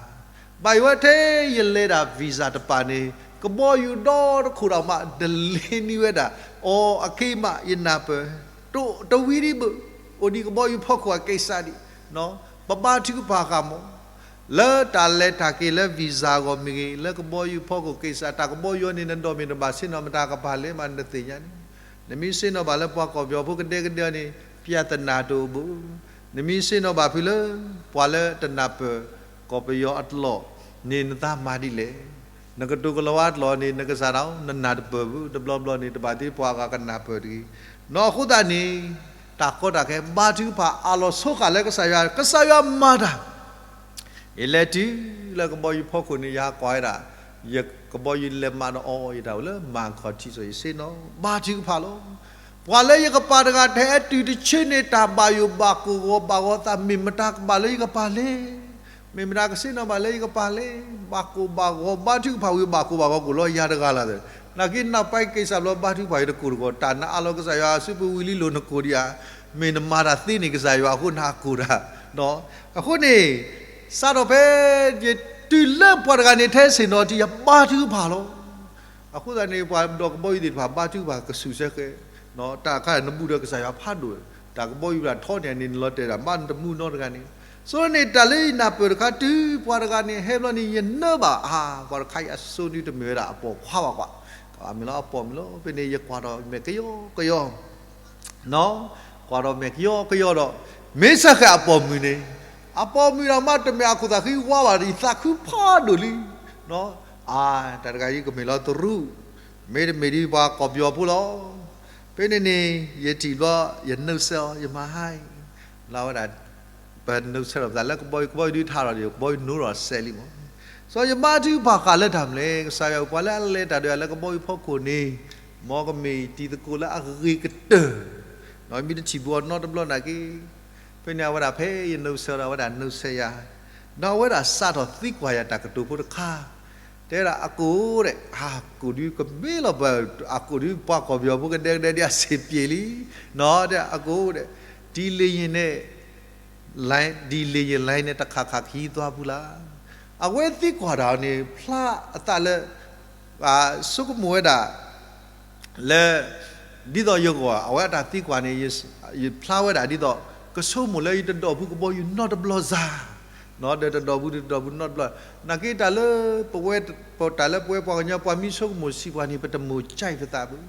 ဘၣ်ယိၣ်ဝဲထဲယလဲၤဒၣ် visa တပာ်န့ၣ် ကဘီယူၤဒီတခိၣ်ဒီးမး delay န့ၢ်ဝဲဒၣ်, အီၤ အခဲအံၤမး ယနၢ်ပၢၢ် တဝံၤဒံးဘၣ်, အိၣ်ဒံးကဘီယူၤဖီခိၣ်အကဲးစးဒံး, ပဘါထုကဖၣ်ဃာ်မး လၢတၢ်လဲၤတၢ်က့ၤလၢ visa အဂီၢ်မ့ၢ်ဂ့ၤ လၢကဘီယူၤဖီခိၣ်ကဲးစး တၢ်ကဘီယူၤန့ၣ် နဒိးမ့ၢ်နဘၣ်ဆ့ၣ်နီၤ မတၤကပၤလဲၣ်မး နတသ့ၣ်ညါန့ၣ်, နမ့ၢ်ဆ့ၣ်နီၤဘၣ်လၢပှၤကီၢ်ပယီၤဖိကဒဲကဒဲန့ၣ် ပြဿနာတအိၣ်ဘၣ်, နမ့ၢ်ဆ့ၣ်နီၤဘၣ်ဖုလၢ ပှၤလၢတနၢ်ပၢၢ် ကီၢ်ပယီၤအကျိာ်န့ၣ် နသးမၤဒ်လဲၣ်, နကတိၤကလီၤဝါကျိာ်န့ၣ် နကစၢ်ဒၣ် နနၢ်တပၢၢ်ဘၣ်, တဘျီဘျီန့ၣ် တဘၣ်သ့ၣ်ပှၤဂၤကနၢ်ပၢၢ်တဂ့ၤ, ဒီးအဃိသတးန့ၣ် တၢ်ကီတၢ်ခဲ ဘါထုကဖၣ်အးလီၤဆိဃာ်လၢကစၢ်ယွၤ, ကစၢ်ယွၤမၤတၢ် ယလဲၤတုၤလၢကဘီယူၤဖီခိၣ်န့ၣ် ယဟးကွၢ်ဝဲဒၣ် ယကဘီယူၤလဲၤမးဒီးအီၤ ယတၢ်အိၣ်လၢမၤခီၣ်ထံးစိၤ ယဆ့ၣ်နီၤ ဘါထုကဖၣ်လီၤ. ပှၤလၢယကပၤတဂၤ တဟဲတုၤတဆၢန့ၣ် တၢ်ဘၣ်ယိၣ်ဘၣ်ကိၢ်ဂီၤဘၣ်ဂီၤသး မ့ၢ်မတၤကဘၣ်လၢယကပၤလဲၣ်, မ့ၢ်မတၤကဆ့ၣ်နီၤဘၣ်လၢယကပၤလဲၣ်, ဘၣ်ကိၢ်ဘၣ်ဂီၤ ဘါထုကဖၣ်ဝံၤ ဘၣ်ကိၢ်ဘၣ်ဂီၤကိၣ်လီၤယၤတဂၤလီၤ. နာ်က့နပၢ်ကဲးစးဘျီ ဘါထုကဖၣ်ယတကိၢ်တဂီၤ တၢ်နအးလီၤကစၢ်ယွၤအစုပူၤဝံၤလံလိာ်နကိၢ်ဒံးဧါ, မ့ၢ်နမၤတၢ်သ့န့ၣ် ကစၢ်ယွၤအဃိနဟးကိၢ်တၢ် အဃိန့ၣ် စးထီၣ်ဖဲ ယတုၤလၢပှၤတဂၤန့ၣ် ထဲဆ့ၣ်နီၤထံ ယဘါထုကဖၣ်လီၤ. အဃိသတးန့ၣ် ပှၤဒီးကဘီယူၤသ့ၣ်တဖၣ် ဘါထုကဖၣ်ကဆူၣ်စဲဃဲ, တၢ်တခါနဘူးဒီးကစၢ်ယွၤဖးဒိၣ်, တၢ်ကဘီယူၤတၢ်ထီန့ၣ်န့ၣ် နလီၤတဲာ်ဒၣ် ဘၣ်နတမူနီတဂၤန့ၣ်, ဆိန့ၣ် တၢ်လၢယနၢ်ပၢၢ်တခါ တုၤပှၤတဂၤန့ၣ် ဟဲဘျီန့ၣ် ယနၢဘၣ်အါ, ပှၤတခါအံၤအစိဒုတမ့ၢ်ဝဲဒၣ်အပိာ်ခွါဘၣ်ကွၢ်, ကဘၣ်မ့ၢ်လီၤအပိာ်မုၣ်လီၤ. ဖဲန့ၣ် ယကွၢ်ဒီးမဲာ်ကယီကယီ ကွၢ်ဒီးမဲာ်ကယီကယီဒီး မ့ၢ်စ့ၢ်ကီးအပိာ်မုၣ်န့ၣ်, အပိာ်မုၣ်ဒီးမးတမ့ၢ်အခိၣ်သးဃံဝါဘၣ်ဒီး ယသးခုဖးဒိၣ်လံ. အါ, တၢ်တဂၤအံၤကမ့ၢ်လီၤတရူး, မ့တမ့ၢ်ဒ်ပှၤကီၢ်ပယီၤဖိလီၤ. ဖဲန့ၣ်န့ၣ် ယထံၣ်ဘျီ ယနုဆဲးအီၤ ယမၤ ဟါ, လၢဝဲဒၣ် ပနုဆဲးထီၣ်ပသးလၢကဘီယူၤ ကဘီယူၤဒုးထးထီၣ်ဒီး ကဘီယူၤနိထီၣ်စဲးလံမး. စီၤယဘါထုကဖၣ်ဃာ်လၢတၢ်မနုၤလဲၣ်, ကစၢ်ယွၤပှၤလၢအလဲၤတၢ်ဒီးယၤလၢကဘီယူၤဖီခိၣ်န့ၣ်, မ်ကမ့ၢ်တံၤသကိးလၢအဂ့ၤကတၢၢ်, မ့ၢ်တထံၣ်ဘူးအီၤနီတဘျီနာ်က့. ဖဲန့ၣ်အဝဲဒၣ်ဖဲယနုဆဲးဒီးအဝဲဒၣ်နုဆဲးယၤ, ဒီးအဝဲဒၣ်စးထီၣ်သံကွၢ်ယၤတၢ်ကတိၤဖိတခါ, တဲဒၣ်အကိၢ်ဒဲး, အကိၢ်ဒုးကမ့ၢ်လီၤပှၤ, အကိၢ်ဒုးပှၤကီၢ်ပယီၤဖိကဒဲကဒဲဒ်အစ့းပျ့ၤလံ, တဲအကိၢ်ဒဲး, ဒ်လဲၣ်ယၤန့ၣ် ဒ်လဲၣ်ယၤလဲၣ်န့ၣ် တခးခးခံသွါပူၤလၢ်. အဝဲသံကွၢ်တၢ်န့ၣ် ဖျါအသးလၢ ဆိကမိၣ်ဝဲဒၣ် လၢ ဒ်သိးယဂီၢ် အဝဲအတၢ်သံကွၢ်န့ၣ် ယဖျါဝဲဒၣ်ဒ်သိး ကဆိကမိၣ်လၢယတဒိးဖုကဘီယူၤနီတဘျီစၢ် ဒီးတဒီးဘူးတဒီးဘူးနီတဘျီ, နာ်က့တၢ်လၢပဝဲ, တၢ်လၢပဝဲပှၤကညီ ပှၤမ့ၢ်ဆိကမိၣ်ဆံးပှၤန့ၣ် ပတမိၣ်ကၠဲၣ်ပသးဘၣ်,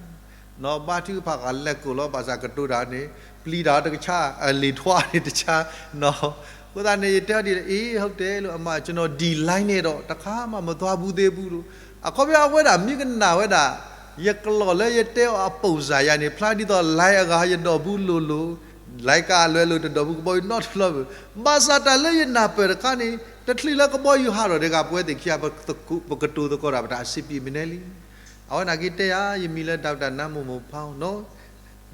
ဘါထုကဖၣ်ကလဲၤကိာ်လီၤ ဘၣ်ဆၣ်ကတိၤတၢ်န့ၣ် ပျံၤတၢ်တကဆါ, အလံာ်ထွါန့ၣ်တဆါ, အဃိသတးန့ၣ် ယတဲအီၤဒ်လဲၣ်, အ့ ဟုတ်တယ်လို့ အမ ကျွန်တော် ဒီလိုင်းနဲ့တော့ တခါမှ မသွားဘူးသေးဘူးလို့, အခီပညီအဝဲဒၣ်မ့ၢ်ကနၣ်ဝဲဒၣ် ယကျိာ်လၢယတဲအီၤအပိၣ်စၢ်ယၤန့ၣ် ဖျါဒ်သိး လိုင်း အဂၤယဒီးဘူးလိၤလိၤ, လိုင်း ကလဲၤလိၤတဒီးဘူးကဘီယူၤနီတဘျီဘၣ်, ဘၣ်ဆၣ်တၢ်လၢယနၢ်ပၢၢ်တခါန့ၣ် တချုးလၢကဘီယူၤဟးထီၣ်တဂၤ ပဝဲသ့ၣ်ခံဂၤ ပကတိၤသကိးတၢ် ပတၢ်အဆံးပံးမနုၤလဲၣ်. အဝဲနာ်က့တဲယၤ ယမံၤလၢ Doctor နါမိၢ်မိၢ်ဖါနီၤ,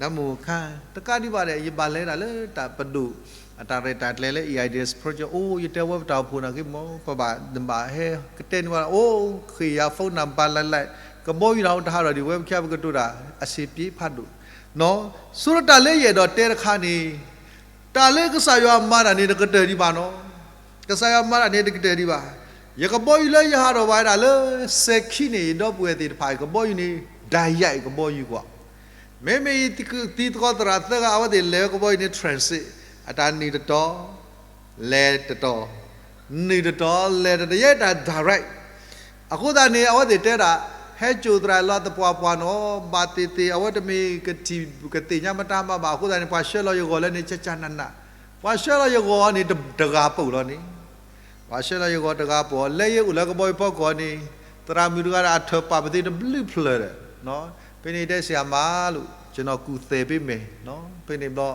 နါမိၢ်မိၢ်ခါ, တကးဒံးဘၣ်ဒီး ယဘၣ်လဲၤဒၣ်လၢတၢ်ပဒိၣ် အတၢ်ရဲၣ်တၢ်ကျဲၤလၢ AIDS Project အိၣ် ယတဲဝဲပတၢ်အိၣ်ဖှိၣ်နာ်က့မ့ၢ် ပဘၣ်နဘၣ်ဟဲကတဲန့ၢ်ဝဲဒၣ် အိၣ် ဃ့ယၤ phone number လၢ်လၢ်, ကဘီယူၤတၢ်အိၣ်တဟးထီၣ်ဒံး ဝဲပခံဂၤပကတိၤတၢ် အဆံးပံးဖးဒိၣ်, ဆိတၢ်လၢယအဲၣ်ဒိးတဲတခါန့ၣ် တၢ်လၢကစၢ်ယွၤမၤတၢ်န့ၣ် တကတၢၢ်ဒံးဘၣ်နီၤ, ကစၢ်ယွၤမၤတၢ်န့ၣ် တကတၢၢ်ဒံးဘၣ်. ယကဘီယူၤလၢယဟးထီၣ်ဘၣ်ဝဲဒၣ်လၢ စဲၤခံန့ၣ် ယဒီပုၢ်ဝဲၢ်သ့ၣ်တဖၣ် ယကဘီယူၤန့ၣ် ဒၣ်ယၤအံၤကဘီယူၤကွၢ် မ့မ့ၢ်ယသံသကိးသရၣ်သၢဂၤ အဝဲသ့ၣ်လဲၤဝဲကဘီယူၤန့ၣ် transit အတၢ်နုာ်တတီၤ လဲၤတတီၤ, နုာ်တတီၤ လဲၤတတီၤ ယဲတၢ် direct. အဃိသတးန့ၣ် အဝဲသ့ၣ်တဲဒၣ် ဟဲစိာ်သရၣ်လီၤသပှၢ်ပှၢ်နီၤ ဘၣ်သ့ၣ်သ့ၣ် အဝဲတမ့ၢ်ကထံၣ်ကသ့ၣ်ညါမတၤမးဘၣ်. အဃိသတးန့ၣ် ပှၤဆှၢလီၤယဂီၢ်လၢန့ၣ် ကၠၢ်ကၠၢ်နးနး, ပှၤဆှၢလီၤယဂီၢ်အီၤန့ၣ် တဂၤပိာ်လီၤန့ၣ် ပှၤဆှၢလီၤယဂီၢ်တဂၤပိာ် လၢယအိၣ်လၢကဘီယူၤဖီခိၣ်န့ၣ် သရၣ်မုၣ်တဂၤဒီး အထၢၣ်ပာ်ပသ့တဘျုးဖျၢၣ်ဒီး, ဖဲန့ၣ်တဲ ဆရာမလို့ ကျွန်တော်ကူညီပေးမယ်နီၤ. ဖဲန့ၣ်ဘျီ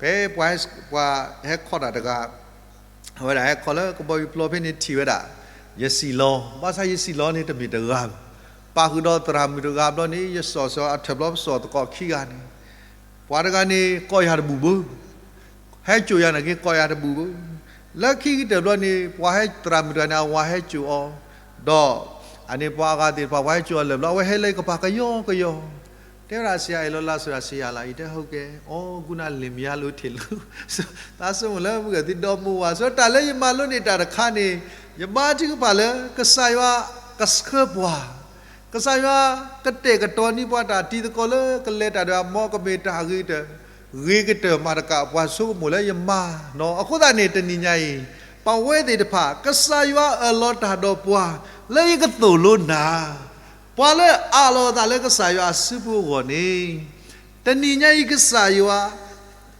ဖဲပှၤဟဲခီၣ်တၢ်တဂၤ အဝဲဒၣ်ဟဲခီၣ်လၢကဘီယူၤပျီဖဲန့ၣ်ထံၣ်ဝဲဒၣ် ယစံၣ်လီၤ, ဘၣ်ဆၣ်ယစံၣ်လီၤန့ၣ်တမ့ၢ်တဂၤဘၣ်. ပာ်ဃုာ်ဒီးသရၣ်မုၣ်တဂၤဘျီန့ၣ် ယစိာ်စီၤအထၢၣ်ဘျီ ပစိာ်သကိးခံဂၤန့ၣ် ပှၤတဂၤန့ၣ် ကိးယၤတဘူၣ်ဘၣ်, ဟဲစိာ်ယၤနာ်က့ ကိးယၤတဘူၣ်ဘၣ်. လၢခံကတၢၢ်ဘျီန့ၣ် ပှၤဟဲသရၣ်မုၣ်တဂၤန့ၣ် အဝၤဟဲစိာ်အီၤ, ဒီးအန့ၣ်ပှၤအဂၤသ့ၣ်တဖၣ် ပှၤဟဲစိာ်အီၤလၢာ်ဘျီ အဝဲဟဲလၢကပၤကယီကယီ တဲဝဲဒၣ် ဆရာ အဲၣ်လီၤလၢ်စရၤ ဆရာ လၢ် အံၤ တဲ ဟုတ်ကဲ့, အိ ခုနလင်မယားလို့ထင်လို့ သးဆိကမိၣ်လၢမုၢ်ဂၤသံဒီမါဝၤ ဆိတၢ်လၢယမၤလိန့ၢ်တၢ်တခါန့ၣ် ယဘါထုကဖၣ်လၢကစၢ်ယွၤကဆှၢပှၤ, ကစၢ်ယွၤကတဲာ်ကတီၤန့ၢ်ပှၤတၢ်တံၤသကိးလၢကလဲၤတၢ်ဒီးအမီ ကမ့ၢ်တၢ်ဂ့ၤကတၢၢ်, ဂ့ၤကတၢၢ်မးတကး ပှၤဆိကမိၣ်လၢယမၤနီၤ. အဃိသတးန့ၣ် တနံၤညါအံၤ ပဝဲသ့ၣ်တဖၣ် ကစၢ်ယွၤအၢၣ်လီၤတၢ်ဒီးပှၤ လၢယကသိၣ်လိနၤ ပှၤလၢအအးလီၤအသးလၢကစၢ်ယွၤအစုပူၤအဂီၢ်န့ၣ်, တနံၤညါအံၤကစၢ်ယွၤ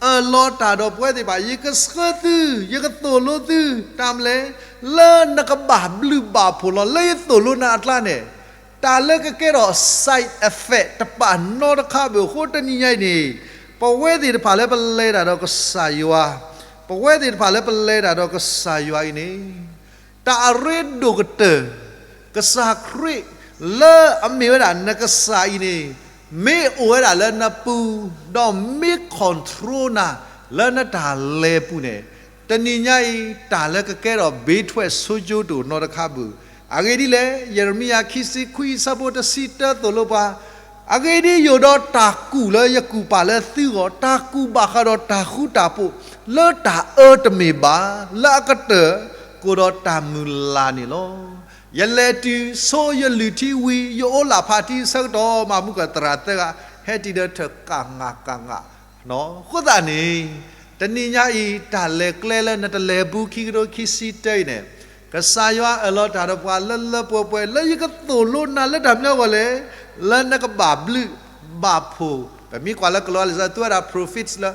အၢၣ်လီၤတၢ်ဒီးပဝဲသ့ၣ်တဖၣ် ယကဆှၢသု, ယကသိၣ်လိသု, တၢ်မနုၤလဲၣ်, လၢနကဘၣ်ဘျုးဘၣ်ဖှိၣ်လီၤ. လၢယသိၣ်လိနၤအကျါန့ၣ်, တၢ်လၢကကဲထီၣ် side effect တပာ်နီတခါဘၣ်အဃိ တနံၤညါအံၤန့ၣ်, ပဝဲသ့ၣ်တဖၣ်လၢပလဲၤတၢ်ဒီးကစၢ်ယွၤ, ပဝဲသ့ၣ်တဖၣ်လၢပလဲၤတၢ်ဒီးကစၢ်ယွၤအံၤန့ၣ် တၢ်အရ့ဒိၣ်ကတၢၢ်, ကစၢ်ခရံာ်လၢအမ့ၢ်ဝဲဒၣ်နကစၢ်အံၤန့ၣ်, မ့ၢ်အိၣ်ဝဲဒၣ်လၢနပူၤ, ဒီးမ့ၢ် control နၤလၢနတၢ်လဲၤပူၤန့ၣ်, တနံၤညါအံၤ တၢ်လၢကကဲထီၣ် ဘၣ်ထွဲဆိကၠိ တအိၣ်နီတခါဘၣ်. အဂ့ၢ်ဒ်လဲၣ်, ယရမံယၤ ခံဆံခွံ အဆၢဖိ တဆံတၢ သိၣ်လိပှၤ အဂ့ၢ်ဒ်အံၤ, ယအိၣ်ဒီးတၢ်ကူၣ်လၢယကူၣ်ပာ်လၢသုဂီၢ်, တၢ်ကူၣ်ဘၣ်ဃးဒီးတၢ်ဃူတၢ်ဖိး လၢတၢ်အၢတမ့ၢ်ဘၣ်, လၢအကတၢၢ်ကအိၣ်ဒီးတၢ်မုၢ်လၢ်န့ၣ်လီၤ. ယလဲၤတုၤဆိယလုၢ်ထံဝံၤ, ယအိၣ်လၢ်ဖးထံဆၢကတီၢ်မး မုၣ်ကသရၣ်သၢဂၤ ဟဲတုၤဒီးထၢၣ်ကးငးကးငး, အဃိသတးန့ၣ်, တနံၤညါအံၤ တၢ်လဲၤကျဲလၢနတလဲၤဘူး ခံကထိခံဆံတၢအံၤန့ၣ်, ကစၢ်ယွၤအၢၣ်လီၤတၢ်ဒီးပှၤလၢလၢပှဲၤပှဲၤ လၢယကသိၣ်လိနၤလၢတၢ်မနုၤအဂီၢ်လဲၣ်, လၢနကဘၣ်ဘျုးဘၣ်ဖှိၣ်, ပမ့ၢ်ကွၢ်လၢကလံးဝါလံာ်စီဆှံ သူဝဲဒၣ် profit လၢ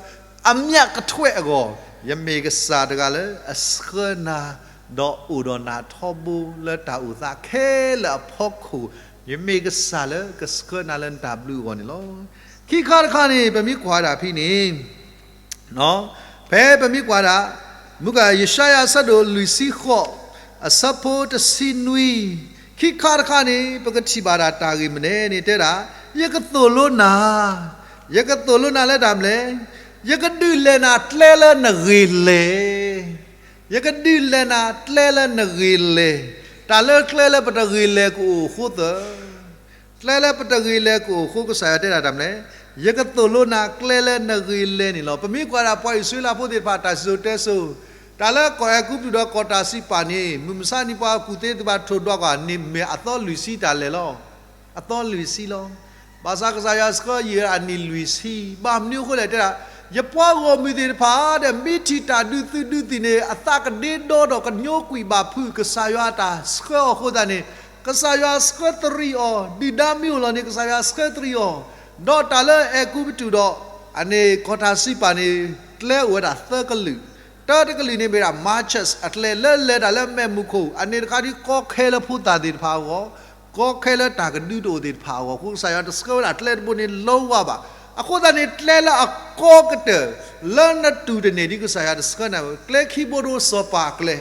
အမြတ်ထွက်အဂီၢ်, ယမ့ၢ်ကစၢ်တဂၤလၢအဆှၢနၤ, ဒီးအိၣ်ဒီးနၤထီဘိလၢတၢ်အိၣ်သးခဲလၢာ်အဖီခိၣ်, ယမ့ၢ်ကစၢ်လၢကဆှၢနၤလၢနတၢ်ဘျုးအဂီၢ်န့ၣ်လီၤ. ခံခါတခါန့ၣ် ပမ့ၢ်ကွၢ်ဒၣ်ဖဲန့ၣ် ဖဲပမ့ၢ်ကွၢ်ဒၣ် မုၣ်က ယၡါယၤ အဆၢဒိၣ်လွံၢ်ဆံဃိး အဆၢဖိတဆံနွံ, ခံခါတခါန့ၣ် ပကထံၣ်ဘၣ်ဒၣ်တၢ်ဂ့ၢ်မနုၤလဲၣ်န့ၣ် တဲဒၣ်, ယကသိၣ်လိနၤ, ယကသိၣ်လိနၤလၢတၢ်မနုၤလဲၣ်, ယကဒုးလဲၤနၤကျဲလၢနဂ့ၤလဲၤ ယကဒုးလဲၤနၤကျဲလၢနဂ့ၤလဲၤ, တၢ်လၢကျဲလၢပတဂ့ၤလဲၤကအိၣ်အဃိသၢ ကျဲလၢပတဂ့ၤလဲၤကအိၣ်အဃိ ကစၢ်ယွၤတဲဒၣ်တၢ်မနုၤလဲၣ်, ယကသိၣ်လိနၤကျဲလၢနဂ့ၤလဲၤန့ၣ်လီၤ. ပမ့ၢ်ကွၢ်ဒၣ်ပှၤအံၣ်စရ့လးဖိသ့ၣ်တဖၣ် တၢ်စံၣ်စိၤတဲစိၤ, တၢ်လၢကီၢ်အဲၤကူပတူးဒီးကီၢ်တၢ်စံးပာ်န့ၣ် မုၢ်မဆါန့ၣ်ပှၤကူၣ်သ့သုးဘၣ်ထိၣ်ဒွးကွၢ်န့ၣ် မ့ၢ်အသီလွံၢ်ဆံတၢ်လဲၤလီၤ. အသီလွံၢ်ဆံလီၤ. ဘၣ်ဆၣ်ကစၢ်ယွၤဆှၢယံာ်ဝဲဒၣ်အနံၣ်လွံၢ်ဆံ, ဘၣ်မနုၤအဃိလဲၣ်တဲဒၣ်, ယပှၤဂီၢ်မုၢ်သ့ၣ်တဖၣ်ဒီး မ့ၢ်ထံၣ်တၢ်ဒုးသုးဒုးသံၣ်န့ၣ် အသးကဒ့ဒီဒီးကညိကွံာ်ဘၣ်ဖုး ကစၢ်ယွၤအတၢ်ဆှၢအီၤအဃိသတးန့ၣ်, ကစၢ်ယွၤဆှၢတရံးအီၤ, ဒုၣ်ဒါမ့ၢ်အိၣ်လီၤန့ၣ် ကစၢ်ယွၤဆှၢတရံးအီၤ, ဒီးတၢ်လၢအဲၤကူပတူးဒီး အန့ၣ်ကီၢ်တၢ်စံးပာ်န့ၣ် ကျဲအိၣ်ဝဲဒၣ်သၢကလုာ်, တၢတကလုာ်န့ၣ်မ့ၢ်ဒၣ် Marcus အကျဲလၢလဲၤတၢ်လၢမဲးမုၢ်ခိၣ်, အန့ၣ်တခါဒ်ကီခဲလၢဖိသၣ်သ့ၣ်တဖၣ်အဂီၢ်, ကီခဲလၢတၢ်ကဒုတအိၣ်သ့ၣ်တဖၣ်အဂီၢ်အဃိ ကစၢ်ယွၤတဆှၢဝဲဒၣ်ကျဲတဘိန့ၣ်လီၤဝါဘၣ်. အဃိသတးန့ၣ် ကျဲလၢအကီကတၢၢ် လၢနတူၢ်တန့ၢ်ဒ်ကစၢ်ယွၤတဆှၢနၤ ကျဲခံဘိတဘိ စီၤပၤအကျဲ,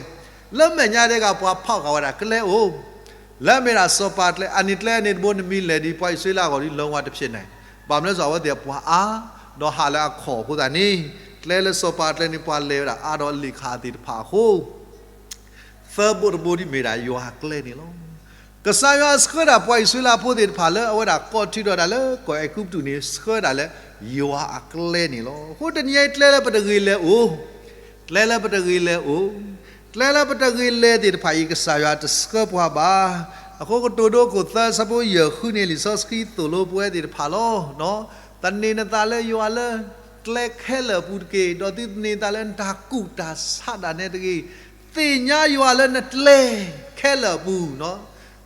လၢမဲာ်ညါဒဲးကပှၤဖီၣ်ဃာ်ဝဲဒၣ်ကျဲအိၣ် လၢအမ့ၢ်ဒၣ်စီၤပၤအကျဲ, အန့ၣ်ကျဲန့ၣ်တဘိနမ့ၢ်လဲၤဒ်ပှၤအံၣ်စရ့လးအဂီၢ်ဒ် လီၤဝါတဖျဲးန့ၣ်, ဘၣ်မနုၤစ့ၢ်အဝဲသ့ၣ်ပှၤအါ, ဒီးဟးလၢအခီၣ်အဃိသတးန့ၣ်, ကျဲလၢစီၤပၤအကျဲန့ၣ် ပှၤလဲၤဝဲဒၣ်အါဒီးလ့ၣ်ခးသ့ၣ်တဖၣ်အဃိ သၢဘိတဘိဒ်မ့ၢ်ဒၣ်ယွၤအကျဲန့ၣ်လီၤ. ကစၢ်ယွၤဆှၢဒၣ်ပှၤအံၣ်စရ့လးဖိသ့ၣ်တဖၣ်လၢအဝဲဒၣ်ကိးထုးထီၣ်ဒၣ်လၢကီၢ်အဲၤကူပတူးန့ၣ် ဆှၢဒၣ်လၢယွၤအကျဲန့ၣ်လီၤ. အဃိတနံၤအံၤကျဲလၢပတဂ့ၤလဲၤအိၣ်, ကျဲလၢပတဂ့ၤလဲၤအိၣ်, ကျဲလၢပတဂ့ၤလဲၤသ့ၣ်တဖၣ်အံၤ ကစၢ်ယွၤတဆှၢပှၤဘၣ်. အဃိကတိၤဒိခိၣ်သၢဆၢဖိယဲၢ်ဃုန့ၣ် လံာ်စီဆှံသိၣ်လိပဝဲသ့ၣ်တဖၣ်လီၤ. သန့ၤနသးလၢယွၤလၢကျဲခဲလၢာ်အပူၤတက့ၢ်, ဒီးသုသန့ၤသးလၢနတၢ်ကူၣ်တၢ်ဆးဒၣ်နဲတဂ့ၤ, သ့ၣ်ညါယွၤလၢနကျဲခဲလၢာ်အပူၤ,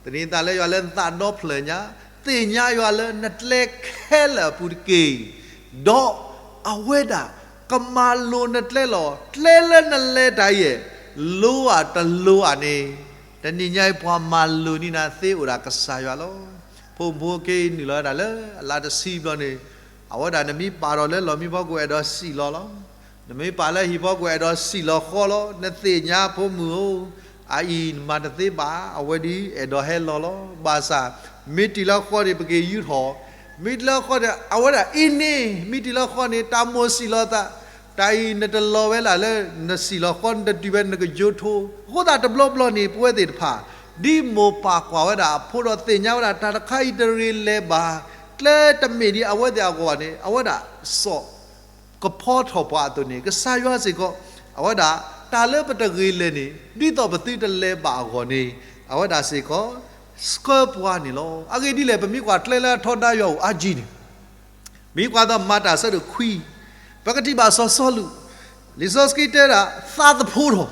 သန့ၤသးလၢယွၤလၢနသးဒီဖျၢၣ်ညါ, သ့ၣ်ညါယွၤလၢနကျဲခဲလၢာ်အပူၤတက့ၢ်, ဒီးအဝဲဒၣ်ကမၤလိၤနကျဲလီၤ. ကျဲလၢနလဲၤတၢ်အံၤ လိၤဧါတလိၤဧါန့ၣ်, တနံၤညါအံၤပှၤမၤလိၤန့ၢ်နၤသ့အိၣ်ဒၣ်ကစၢ်ယွၤလီၤ. ဖိမုၣ်ဖိက့နုာ်လီၤဝဲဒၣ်လၢအလါတဆံဘျီန့ၣ်, အဝဲဒၣ်နမ့ၢ်ပာ်ထီၣ်လၢလီၢ်မံဖီခိၣ်အဲၣ်ဒိးစံၣ်လီၤလီၤ. နမ့ၢ်ပာ်လၢဟံၣ်ဖီခိၣ်အဲၣ်ဒိးစံၣ်လီၤဃီလီၤ. နသ့ၣ်ညါဖိမုၣ်ဧၢ, အအံၤနမၤတသ့ဘၣ်, အဝဲဒၣ်အဲၣ်ဒိးဟဲလီၤလီၤ. ဘၣ်ဆၣ် မ့ၢ်တုၤလၢဃီန့ၣ် ပက့ၤယူထီၣ်, မ့ၢ်တုၤလၢဃီန့ၣ် အဝဲဒၣ်အံၤန့ၣ် မ့ၢ်တုၤလၢဃီန့ၣ် တၢ်မိၣ်စံၣ်လီၤသး, တၢ်အံၤနတလီၤဝဲဒၣ်လၢနစံၣ်လီၤဃီ နတတုၤဝဲနကယိထိ, အဃိသတးတဘျီဘျီန့ၣ် ပဝဲသ့ၣ်တဖၣ် ဒ်မိၢ်ပၢ်ကွၢ်ဝဲဒၣ်အဖိဒီးသ့ၣ်ညါဝဲဒၣ်တၢ်တခါအံၤတရ့လဲၤဘၣ်, ကျဲတမ့ၢ်ဒ်အဝဲသ့ၣ်အဂီၢ်ဘၣ်န့ၣ် အဝဲဒၣ်စိာ်ကဖီထီၣ်ပှၤအသိးန့ၣ် ကစၢ်ယွၤစ့ၢ်ကီး အဝဲဒၣ်တၢ်လၢပတဂ့ၤလဲၤန့ၣ် ဒ်သိးပသုတလဲၤဘၣ်အဂီၢ်န့ၣ် အဝဲဒၣ်စ့ၢ်ကီး ဆှၢပှၤန့ၣ်လီၤ. အဂ့ၢ်ဒ်လဲၣ် ပမ့ၢ်ကွၢ်ကျဲလၢအထီဒါယွၤအိၣ်အါကံန့ၣ် မ့ၢ်ကွၢ်သးမၤတၢ်ဆၢဒိၣ်ခွံ, ပကထံၣ်ဘၣ်စီၤစီလူး, လံာ်စီဆှံတဲဒၣ် သးသဖှိၣ်ထီၣ်,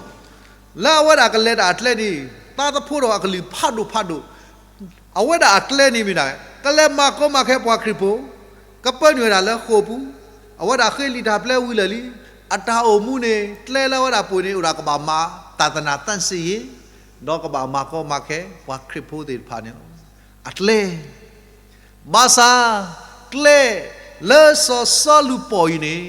လၢအဝဲဒၣ်ကလဲၤတၢ်အကျဲန့ၣ် သးသဖှိၣ်ထီၣ်အကလုာ်ဖးဒိၣ်ဖးဒိၣ်, အဝဲဒၣ်အကျဲန့ၣ်မ့ၢ်ဒၣ် ကလဲၤမၤကီမၤခဲပှၤခရံာ်ဖိ, ကပၢနုာ်ဝဲဒၣ်လၢဃိာ်ပူၤ, အဝဲဒၣ်ဃ့လံာ်တၢ်ပျဲဝံၤလၢာ်လံ, အတၢ်အိၣ်မူန့ၣ် ကျဲလၢအဝဲဒၣ်ပူၤန့ၣ် အိၣ်ဒၣ်ကဘၣ်မၤ သာသနာသန့်ရှင်းရေး, ဒီးကဘၣ်မၤကီမၤခဲပှၤခရံာ်ဖိသ့ၣ်တဖၣ်န့ၣ်လီၤ. အကျဲ ဘၣ်ဆၣ် ကျဲလၢစီၤစီလူးပိာ်အံၤန့ၣ်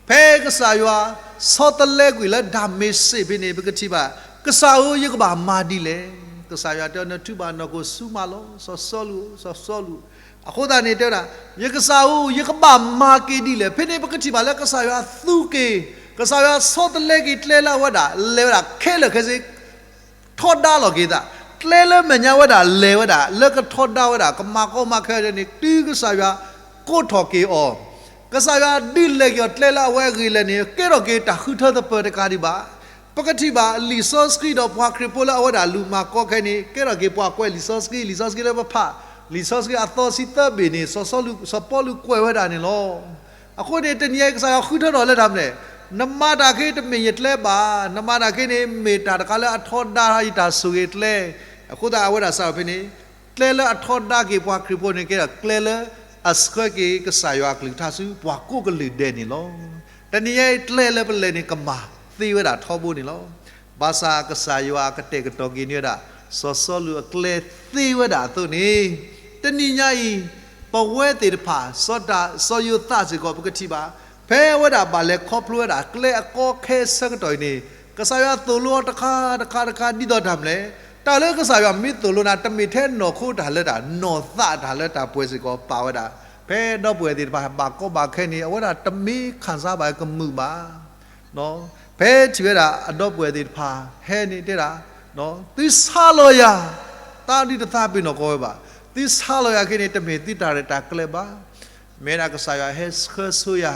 ဖဲကစၢ်ယွၤဆီတလဲကွံာ်လၢဒၤမ့းစ့းဖဲန့ၣ် ပကထံၣ်ဘၣ် ကစၢ်ဧၢ ယကဘၣ်မၤဒ်လဲၣ်. ကစၢ်ယွၤတဲ နထုးဘၣ်နီၢ်ခိဆူမးလီၤ. စီၤစီလူး, စီၤစီလူး, အဃိသတးန့ၣ်တဲဝဲဒၣ် ယကစၢ်ဧၢ ယကဘၣ်မၤက့ၤဒ်လဲၣ်. ဖဲန့ၣ်ပကထံၣ်ဘၣ်လၢကစၢ်ယွၤသူက့ၤ, ကစၢ်ယွၤဆီတလဲက့ၤကျဲလၢအဝဲဒၣ်လဲၤဝဲဒၣ်ခဲလၢာ်ခဲဆ့ ထီဒါလီၤက့ၤသး, ကျဲလၢမဲာ်ညါဝဲဒၣ်လဲၤဝဲဒၣ် လၢကထီဒါဝဲဒၣ် ကမၤကီမၤခဲန့ၣ် တုၤကစၢ်ယွၤကိးထီၣ်က့ၤအီၤ, ကစၢ်ယွၤဒုးလဲၤက့ၤအီၤကျဲလၢအဝဲဂ့ၤလဲၤန့ၣ် ကဲထီၣ်က့ၤတၢ်ဃုထၢသပၢၤတကးဒံးဘၣ်. ပကထံၣ်ဘၣ်လံာ်စီဆှံဒီးပှၤခရံာ်ဖိလၢအဝဲဒၣ်လူၤမၤကီခဲန့ၣ် ကဲထီၣ်က့ၤပှၤကွဲးလံာ်စီဆှံ, လံာ်စီဆှံလၢပဖး, လံာ်စီဆှံအသီဆံသၢဘ့ၣ်န့ၣ် စီၤစီလူး, စီၤပီလူးကွဲးဝဲဒၣ်န့ၣ်လီၤ. အဃိန့ၣ် တနံၤအံၤကစၢ်ယွၤဃုထၢထီၣ်လၢတၢ်မနုၤလဲၣ်, နမၤတၢ်ခဲတမ့ၢ်ယကျဲဘၣ်, နမၤတၢ်ခဲန့ၣ် မ့ၢ်တၢ်တခါလၢအထီဒါယတၢ်ဆိၣ်ဂ့ၤကျဲ, အဃိသတးအဝဲဒၣ်စးထီၣ်ဖဲန့ၣ် ကျဲလၢအထီဒါက့ၤပှၤခရံာ်ဖိန့ၣ် ကဲထီၣ်ကျဲလၢအဆှၢက့ၤကစၢ်ယွၤအကလုၢ်ကထါဆူပှၤကိးကလုာ်ဒဲးန့ၣ်လီၤ. တနံၤအံၤကျဲလၢပလဲၤန့ၣ် ကမၤသ့ဝဲဒၣ်ထီဘိန့ၣ်လီၤ. ဘၣ်ဆၣ်ကစၢ်ယွၤကတဲာ်ကတီၤက့ၤန့ၢ်ဝဲဒၣ် စီၤစီလူးအကျဲသ့ဝဲဒၣ်အသိးန့ၣ်, တနံၤညါအံၤ ပဝဲသ့ၣ်တဖၣ် စီၤတၢ် စီၤယိၤသးစ့ၢ်ကီး ပကထံၣ်ဘၣ် ဖဲအဝဲဒၣ်ဘၣ်လဲၤခီဖျိဝဲဒၣ်ကျဲအကီခဲအဆၢကတီၢ်အံၤန့ၣ် ကစၢ်ယွၤသိၣ်လိအီၤတခါတခါတခါ ဒ်သိးတၢ်မနုၤလဲၣ်, တၢ်လၢကစၢ်ယွၤမ့ၢ်သိၣ်လိနၤ တမ့ၢ်ထဲနီၢ်ခိတၢ်လၢတၢ် နီၢ်သးတၢ်လၢတၢ်ပှဲၤစ့ၢ်ကီးပာ်ဝဲဒၣ်, ဖဲဒီပုၢ်ဝဲၢ်သ့ၣ်တဖၣ်ဘၣ်ကီဘၣ်ခဲန့ၣ် အဝဲဒၣ်တမ့ၢ်ခၣ်စါဘၣ်ကမုာ်ဘၣ် ဖဲထံၣ်ဝဲဒၣ်အဒီပုၢ်ဝဲၢ်သ့ၣ်တဖၣ်ဟဲန့ၣ်တဲဒၣ်, သုဆါလီၤယၤ, တၢ်ဒုးတသးပ့ၤနီၣ်ကီဝဲဘၣ်, သုဆါလီၤယၤခဲန့ၣ် တမ့ၢ်သုတၢ်ရဲၣ်တၢ်ကျဲၤဘၣ်, မ့ၢ်ဒၣ်ကစၢ်ယွၤဟဲဆှၢဆိယၤ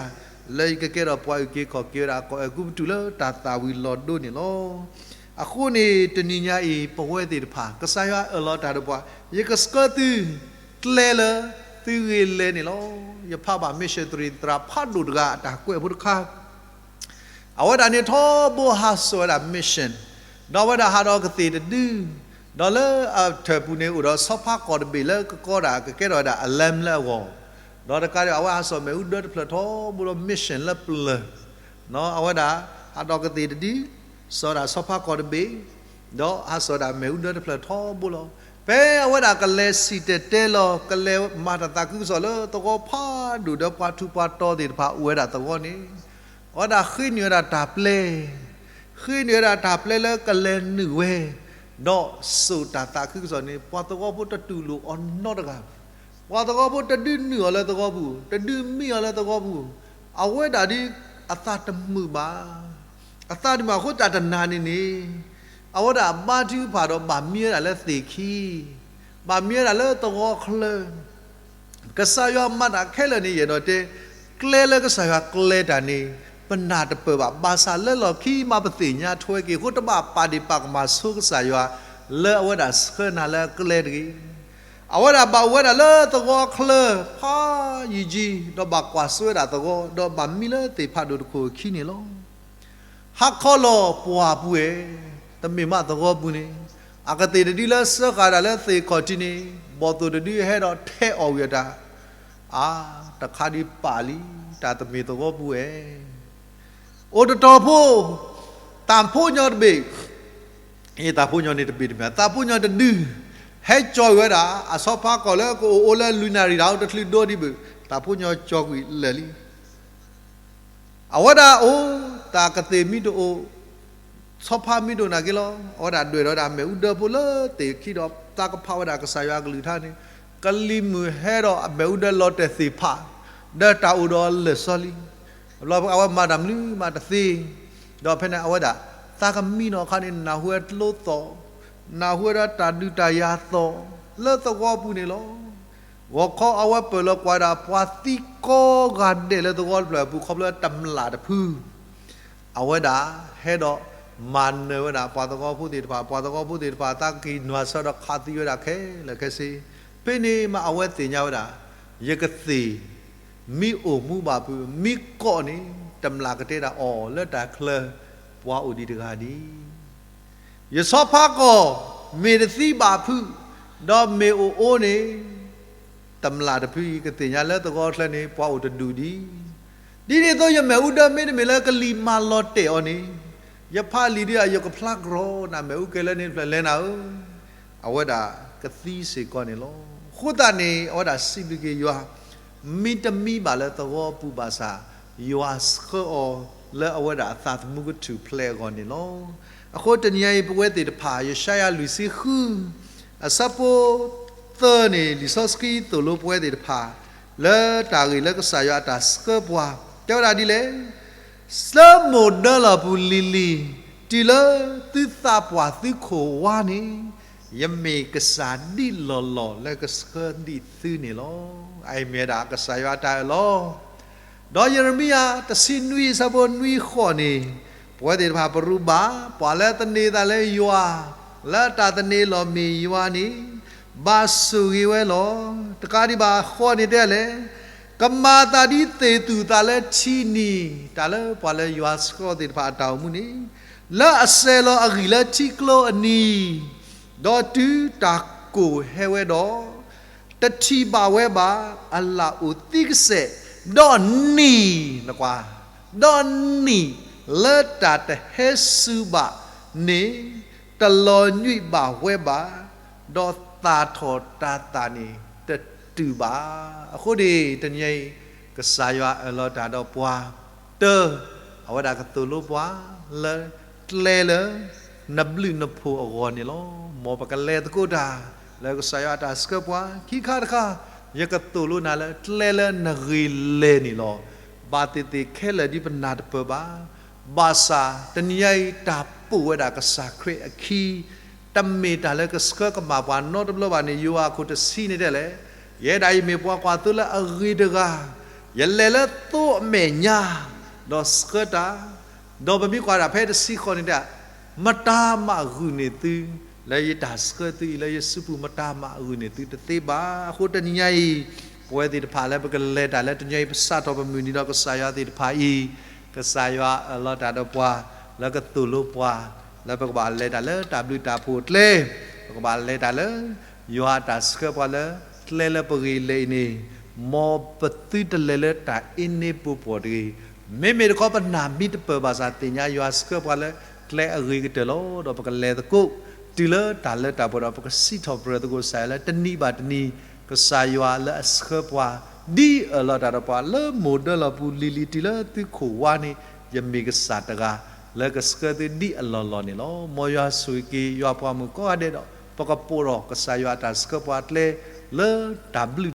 လၢယကကဲထီၣ်ပှၤအုၣ်က့ၤခီၣ်က့ၤဝဲဒၣ်ကီၢ်အဲၤကူပတူးလၢတၢ်သၣ်ဝံၤလီၤဒိန့ၣ်လီၤ. အဃိန့ၣ် တနံၤညါအံၤ ပဝဲသ့ၣ်တဖၣ် ကစၢ်ယွၤအၢၣ်လီၤတၢ်ဒီးပှၤ, ယကဆှၢသု ကျဲလၢ သုဂ့ၤလဲၤန့ၣ်လီၤ. ယဖးဘၣ် missionary သရၣ်ဖးဒိၣ်တဂၤအတၢ်ကွဲးဖိတခါ အဝဲဒၣ်န့ၣ်ထီဘိဟးစိာ်ဝဲဒၣ် mission, ဒီးအဝဲဒၣ်ဟးဒီးကသ့ၣ်တဒု, ဒီးလၢအထၢၣ်ပူၤန့ၣ်အိၣ်ဒီးဆီဖါကီၢ်တဘ့ၣ်လၢကကီဒၣ်ကကဲထီၣ်ဝဲဒၣ် အလၢလၢအဂီၢ်, ဒီးတကးဒံးအဝဲဟးစိာ်မ့ၣ်အူဒၢတဖျၢၣ်ထီဘိလီၤ mission လၢပျၢၤ, အဝဲဒၣ်ဟးဒီးကသ့ၣ်တဒု, စိာ်ဒၣ်ဆီဖါကီၢ်တဘ့ၣ်, ဒီးဟးစိာ်ဒၣ်မ့ၣ်အူဒၢတဖျၢၣ်ထီဘိလီၤ. ဖဲအဝဲဒၣ်ကလဲၤစံၣ်တဲၤတဲလီၤ ကလဲၤမၤတၢ်သးခုကစီၣ်လၢသဝီဖးဒိၣ်ဒီးပှၤထူးပှၤတီၤသ့ၣ်တဖၣ်အိၣ်ဝဲဒၣ်သဝီန့ၣ်, အဝဲဒၣ်ဃ့န့ၢ်ဝဲဒၣ်တၢ်ပျဲ, ဃ့န့ၢ်ဝဲဒၣ်တၢ်ပျဲလၢကလဲၤနုာ်ဝဲ, ဒီးစိာ်တၢ်သးခုကစီၣ်န့ၣ် ပှၤသဝီဖိတတူၢ်လိာ်အီၤနီတဂၤ, ပှၤသဝီဖိတဒုနုာ်အီၤလၢသဝီပူၤ, တဒုမံအီၤလၢသဝီပူၤ, အဝဲဒၣ်ဒ်အသးတမုာ်ဘၣ်, အသးတမုာ်အဃိတၢ်တနၤန့ၣ်န့ၣ်, အဝဲဒၣ်ဘါထုကဖၣ်ဒီးဘၣ်မံဝဲဒၣ်လၢသ့ၣ်ခံ, ဘၣ်မံဝဲဒၣ်လၢသဝီချၢ ကစၢ်ယွၤမၤတၢ်ခဲလၢာ်န့ၣ် ယအဲၣ်ဒိးတဲ, ကျဲလၢကစၢ်ယွၤကျဲတၢ်န့ၣ် ပနၢ်တပၢၢ်ဘၣ်, ဘၣ်ဆၣ်လၢလီၢ်ခံမးပသ့ၣ်ညါထွဲက့ၤအဃိ တဘၣ်ပာ်ဒ့ၣ်ပာ်ကမၣ်ဆိကစၢ်ယွၤ လၢအဝဲဒၣ်ဆှၢနၤလၢကျဲတဂ့ၤ. အဝဲဒၣ်ဘၣ်အိၣ်ဝဲဒၣ်လၢသဝီချၢဖးယံာ်ယံာ်, ဒီးဘၣ်ကွၢ်စိဝဲဒၣ်သဝီ, ဒီးဘၣ်မံလၢသ့ၣ်ဖးဒိၣ်တခိၣ်အခံန့ၣ်လီၤ. ဟါခီလီၤပှၢ်ပူၤဝဲ, တမ့ၢ်မးသဝီပူၤန့ၣ်, အကသ့ၣ်တဒုလၢစၢဃာ်ဒၣ်လၢသ့ၣ်ခီၣ်ထံးန့ၣ်, ဘီၣ်သိၣ်တဒုဟဲဒီးထဲးအီၣ်ဝံၤအတၢ်, အါ, တခါဒံးပာ်လံ, တၢ်တမ့ၢ်သဝီပူၤဝဲ, အိၣ်တတီၤဖိ, တၢ်ဖိညီတဘ့ၣ်, တၢ်ဖိညီန့ၣ်တဘ့ၣ်တမ့ၢ်, တၢ်ဖိညီတဒု, ဟဲကၠီဝဲဒၣ် အဆီဖါကီၢ်လၢကအိၣ်အိၣ်လၢလွံၢ်နၣ်ရံၣ်တၢ်အိၣ်တချုးဒိဒံးဘၣ်, တၢ်ဖိညီကၠီကွံာ်လၢာ်လံ အဝဲဒၣ်အိၣ်, တၢ်ကသ့ၣ်မံတအိၣ်, ဆီဖါမံတအိၣ်နာ်က့လီၤ. အဝဲဒၣ်ဒွဲၣ်ဒီးဒၣ်မ့ၣ်အူဒၢဖိလၢသ့ၣ်ခံဒီးသးကဖးဝဲဒၣ်ကစၢ်ယွၤကလုၢ်ကထါန့ၣ်, ကလံၤမုၢ်ဟဲဒီးအမ့ၣ်အူဒၢလီၤတဲာ်သ့ၣ်ဖး, ဒီးတၢ်အိၣ်ဒီးလၢာ်စီလံ. အဘျီအဝဲမၤတၢ်မနုၤမးတသ့, ဒီးဖဲန့ၣ်အဝဲဒၣ်, သးကမံနီၢ်အခါန့ၣ် နၢ်ဟူဝဲကျိသီၣ်, နၢ်ဟူဝဲဒၣ်တၢ်ဒုးတၢ်ယၤသီၣ်, လၢသဝီပူၤန့ၣ်လီၤ. ဂီၤခီအဝဲပၢၢ်လီၤကွၢ်ဒၣ်ပှၤသံကိးဂၤဒဲးလၢသဝီတဖျၢၣ်အပူၤ ခီဖျိတမျၢ်တဖု အဝဲဒၣ်ဟဲဒီးမၤနၢၤဝဲဒၣ်ပှၤသဝီဖိသ့ၣ်တဖၣ်, ပှၤသဝီဖိသ့ၣ်တဖၣ်သးကံၢ်နွၤဆၢဒီးခးသံဝဲဒၣ်ခဲလၢာ်ခဲဆ့, ဖဲန့ၣ်မးအဝဲသ့ၣ်ညါဝဲဒၣ်, ယကသ့ၣ်မ့ၢ်အိၣ်မူဘၣ်ဖုး, မ့ၢ်ကိးန့ၣ် တမျၢ်ကတဲဒၣ်အီၤလၢတၢ်ချၢ, ပှၤအိၣ်ဒံးတဂၤဒံး ယဆီဖါကီၢ်မ့ၢ်တသံဘၣ်ဖုး, ဒီးမ့ၢ်အိၣ်အိၣ်န့ၣ်, တမျၢ်တဖုအံၤကသ့ၣ်ညါလၢသဝီချၢန့ၣ် ပှၤအိၣ်တဒူၣ်ဒံး, ဒ်န့ၣ်အသိးယမ့ၣ်အူဒၢမ့တမ့ၢ်လၢကလံၤမၤလီၤတဲာ်အီၤန့ၣ်, ယဖးလံာ်ဒ်အယကဖျါကရီနၤမ့ၣ်အူကဲလၢန့ၣ်တဖျၢၣ်လဲၤနၤဧၢ, အဝဲဒၣ်ကသံစ့ၢ်ကီးန့ၣ်လီၤ. အဃိသတးန့ၣ် အဝဲဒၣ်စံးဘျုးက့ၤယွၤ, မံတမံဘၣ်လၢသဝီပူၤဘၣ်ဆၣ်, ယွၤဆှၢအီၤလၢအဝဲဒၣ်အသးသမူကထူၣ်ဖျဲးအဂီၢ်န့ၣ်လီၤ. အဃိတနံၤအံၤပဝဲသ့ၣ်တဖၣ် ယၡါယၤလွံၢ်ဆံဃု အဆၢဖိသၢန့ၣ် လံာ်စီဆှံသိၣ်လိပဝဲသ့ၣ်တဖၣ် လၢတၢ်ဂ့ၢ်လၢကစၢ်ယွၤအတၢ်ဆှၢပှၤ, တဲဝဲဒၣ်ဒ်လဲၣ်, ဆၢမိၢ်ဒၢလီၢ်ပူၤလံၤလံၤ, တုၤလၢသုသးပှၢ်သုခိၣ်ဝါန့ၣ်, ယမ့ၢ်ကစၢ်ဒ်လီၢ်လီၢ်လၢကဆှၢဒံးသုန့ၣ်လီၤ. အအံၤမ့ၢ်ဝဲဒၣ်ကစၢ်ယွၤအတၢ်အၢၣ်လီၤ ဒီးယရမံယၤတဆံနွံအဆၢဖိနွံဃိးန့ၣ်, ပဝဲသ့ၣ်တဖၣ်ပရူးဘၣ် ပှၤလၢသန့ၤသးလၢယွၤ, လၢတၢ်သန့ၤလီၢ်မ့ၢ်ယွၤန့ၣ်, ဘၣ်ဆိၣ်ဂ့ၤဝဲလီၤ. တကးဒံးဘၣ်ဃိးန့ၣ်တဲလဲၣ်, ကမၤသးဒ်သ့ၣ်သူၣ်သးလၢထံနံၤ, တၢ်လၢပှၤလၢယွၤဆှၢသ့ၣ်တဖၣ်အတၢ်အိၣ်မူန့ၣ်, လၢအစဲၤလီၤအဂံၢ်လၢထံကျိအနံၤ, ဒီးတုၤတၢ်ကိၢ်ဟဲဝဲဒီး တထံၣ်ဘၣ်ဝဲဘၣ်, အလၣ်အိၣ်သံကစဲး, ဒီးနံၣ်, နကွၢ်, ဒီးနံၣ်လၢတၢ်တဟဲစူၤဘၣ်န့ၣ်, တလီၤညွံးဘၣ်ဝဲဘၣ်, ဒီးသၣ်ထီၣ်တၤသၣ်န့ၣ်တတုၤဘၣ်. အဃိန့ၣ် တနံၤအံၤ ကစၢ်ယွၤအၢၣ်လီၤတၢ်ဒီးပှၤ, တၢ, အဝဲဒၣ်ကသိၣ်လိပှၤလၢကျဲလၢ နဘျုးနဖှိၣ်အဂီၢ်န့ၣ်လီၤ. မ်ပကလဲၤသကိးတၢ် လၢကစၢ်ယွၤအတၢ်ဆှၢပှၤ, ခံခါတခါ ယကသိၣ်လိနၤလၢကျဲလၢနဂ့ၤလဲၤန့ၣ်လီၤ. ဘၣ်သ့ၣ်သ့ၣ်ခဲလၢာ်ဒ်ပနၢ်တပၢၢ်ဘၣ်, ဘၣ်ဆၣ်တနံၤညါအံၤတၢ်ပိာ်ဝဲဒၣ်ကစၢ်ခရံာ်အခံ, တမ့ၢ်တၢ်လၢကဆှၢကမၣ်ပှၤနီတဘျီဘၣ်န့ၣ် ယိၤဟၣ်အခိၣ်တဆံန့ၣ်တဲလဲၣ်, ယဲဒၣ်အံၤမ့ၢ်ပှၤကွၢ်သိလၢအဂ့ၤတဂၤ, ယလဲၤလၢသိအမဲာ်ညါ, ဒီးဆှၢတၢ်, ဒီးပမ့ၢ်ကွၢ်ဒၣ်ဖဲတဆံဃိးန့ၣ်တဲ, မတၤမးဂုာ်န့ၢ်သု, လၢယတၢ်ဆှၢသုအံၤလၢယစုပူၤ မတၤမးဂုာ်န့ၢ်သုတသ့ဘၣ်. အဃိတနံၤညါအံၤ ပဝဲသ့ၣ်တဖၣ်လၢပကလဲၤတၢ်လၢတညီအံၤ ပစးထီၣ်ပမုၢ်နံၤဒီးကစၢ်ယွၤသ့ၣ်တဖၣ်အံၤ, ကစၢ်ယွၤအၢၣ်လီၤတၢ်ဒီးပှၤ လၢကသိၣ်လိပှၤ လၢပကဘၣ်လဲၤတၢ်လၢတၢ်ဘျုးတၢ်ဖှိၣ်အကျဲ, ပကဘၣ်လဲၤတၢ်လၢ ယွၤအတၢ်ဆှၢပှၤလၢကျဲလၢပဂ့ၤလဲၤအံၤန့ၣ်, မ်ပသုတလဲၤလၢတၢ်အ့န့ပူၤပှီၢ်တဂ့ၤ. မ့မ့ၢ်တခီပနၢ်မံတပၢၢ်ဘၣ်ဆၣ်သ့ၣ်ညါယွၤဆှၢပှၤလၢကျဲအဂ့ၤကတၢၢ်လီၤ. ဒီးပကလဲၤသကိး တုၤလၢတၢ်လၢတၢ်ပှဲၤဒီး ပကစံးထီၣ်ပတြၢၤသကိးကစၢ်ယွၤလၢတနံၤဘၣ်တနံၤ, ကစၢ်ယွၤလၢအဆှၢပှၤ ဒ်အၢၣ်လီၤတၢ်ဒီးပှၤလၢမိၢ်ဒၢလီၢ်ပူၤလံၤလံၤ တုၤလၢသုခိၣ်ဝါန့ၣ်, ယမ့ၢ်ကစၢ်တဂၤ လၢကဆှၢသုဒ်အလီၢ်လီၢ်န့ၣ်လီၤ. မ်ယွၤဆိၣ်ဂ့ၤက့ၤယွၤပှၤမုၣ်ကိးဂၤဒဲးဒီး ပကပိာ်ထီၣ်ကစၢ်ယွၤအတၢ်ဆှၢပှၤအကျဲ လၢတၢ်ဘျုး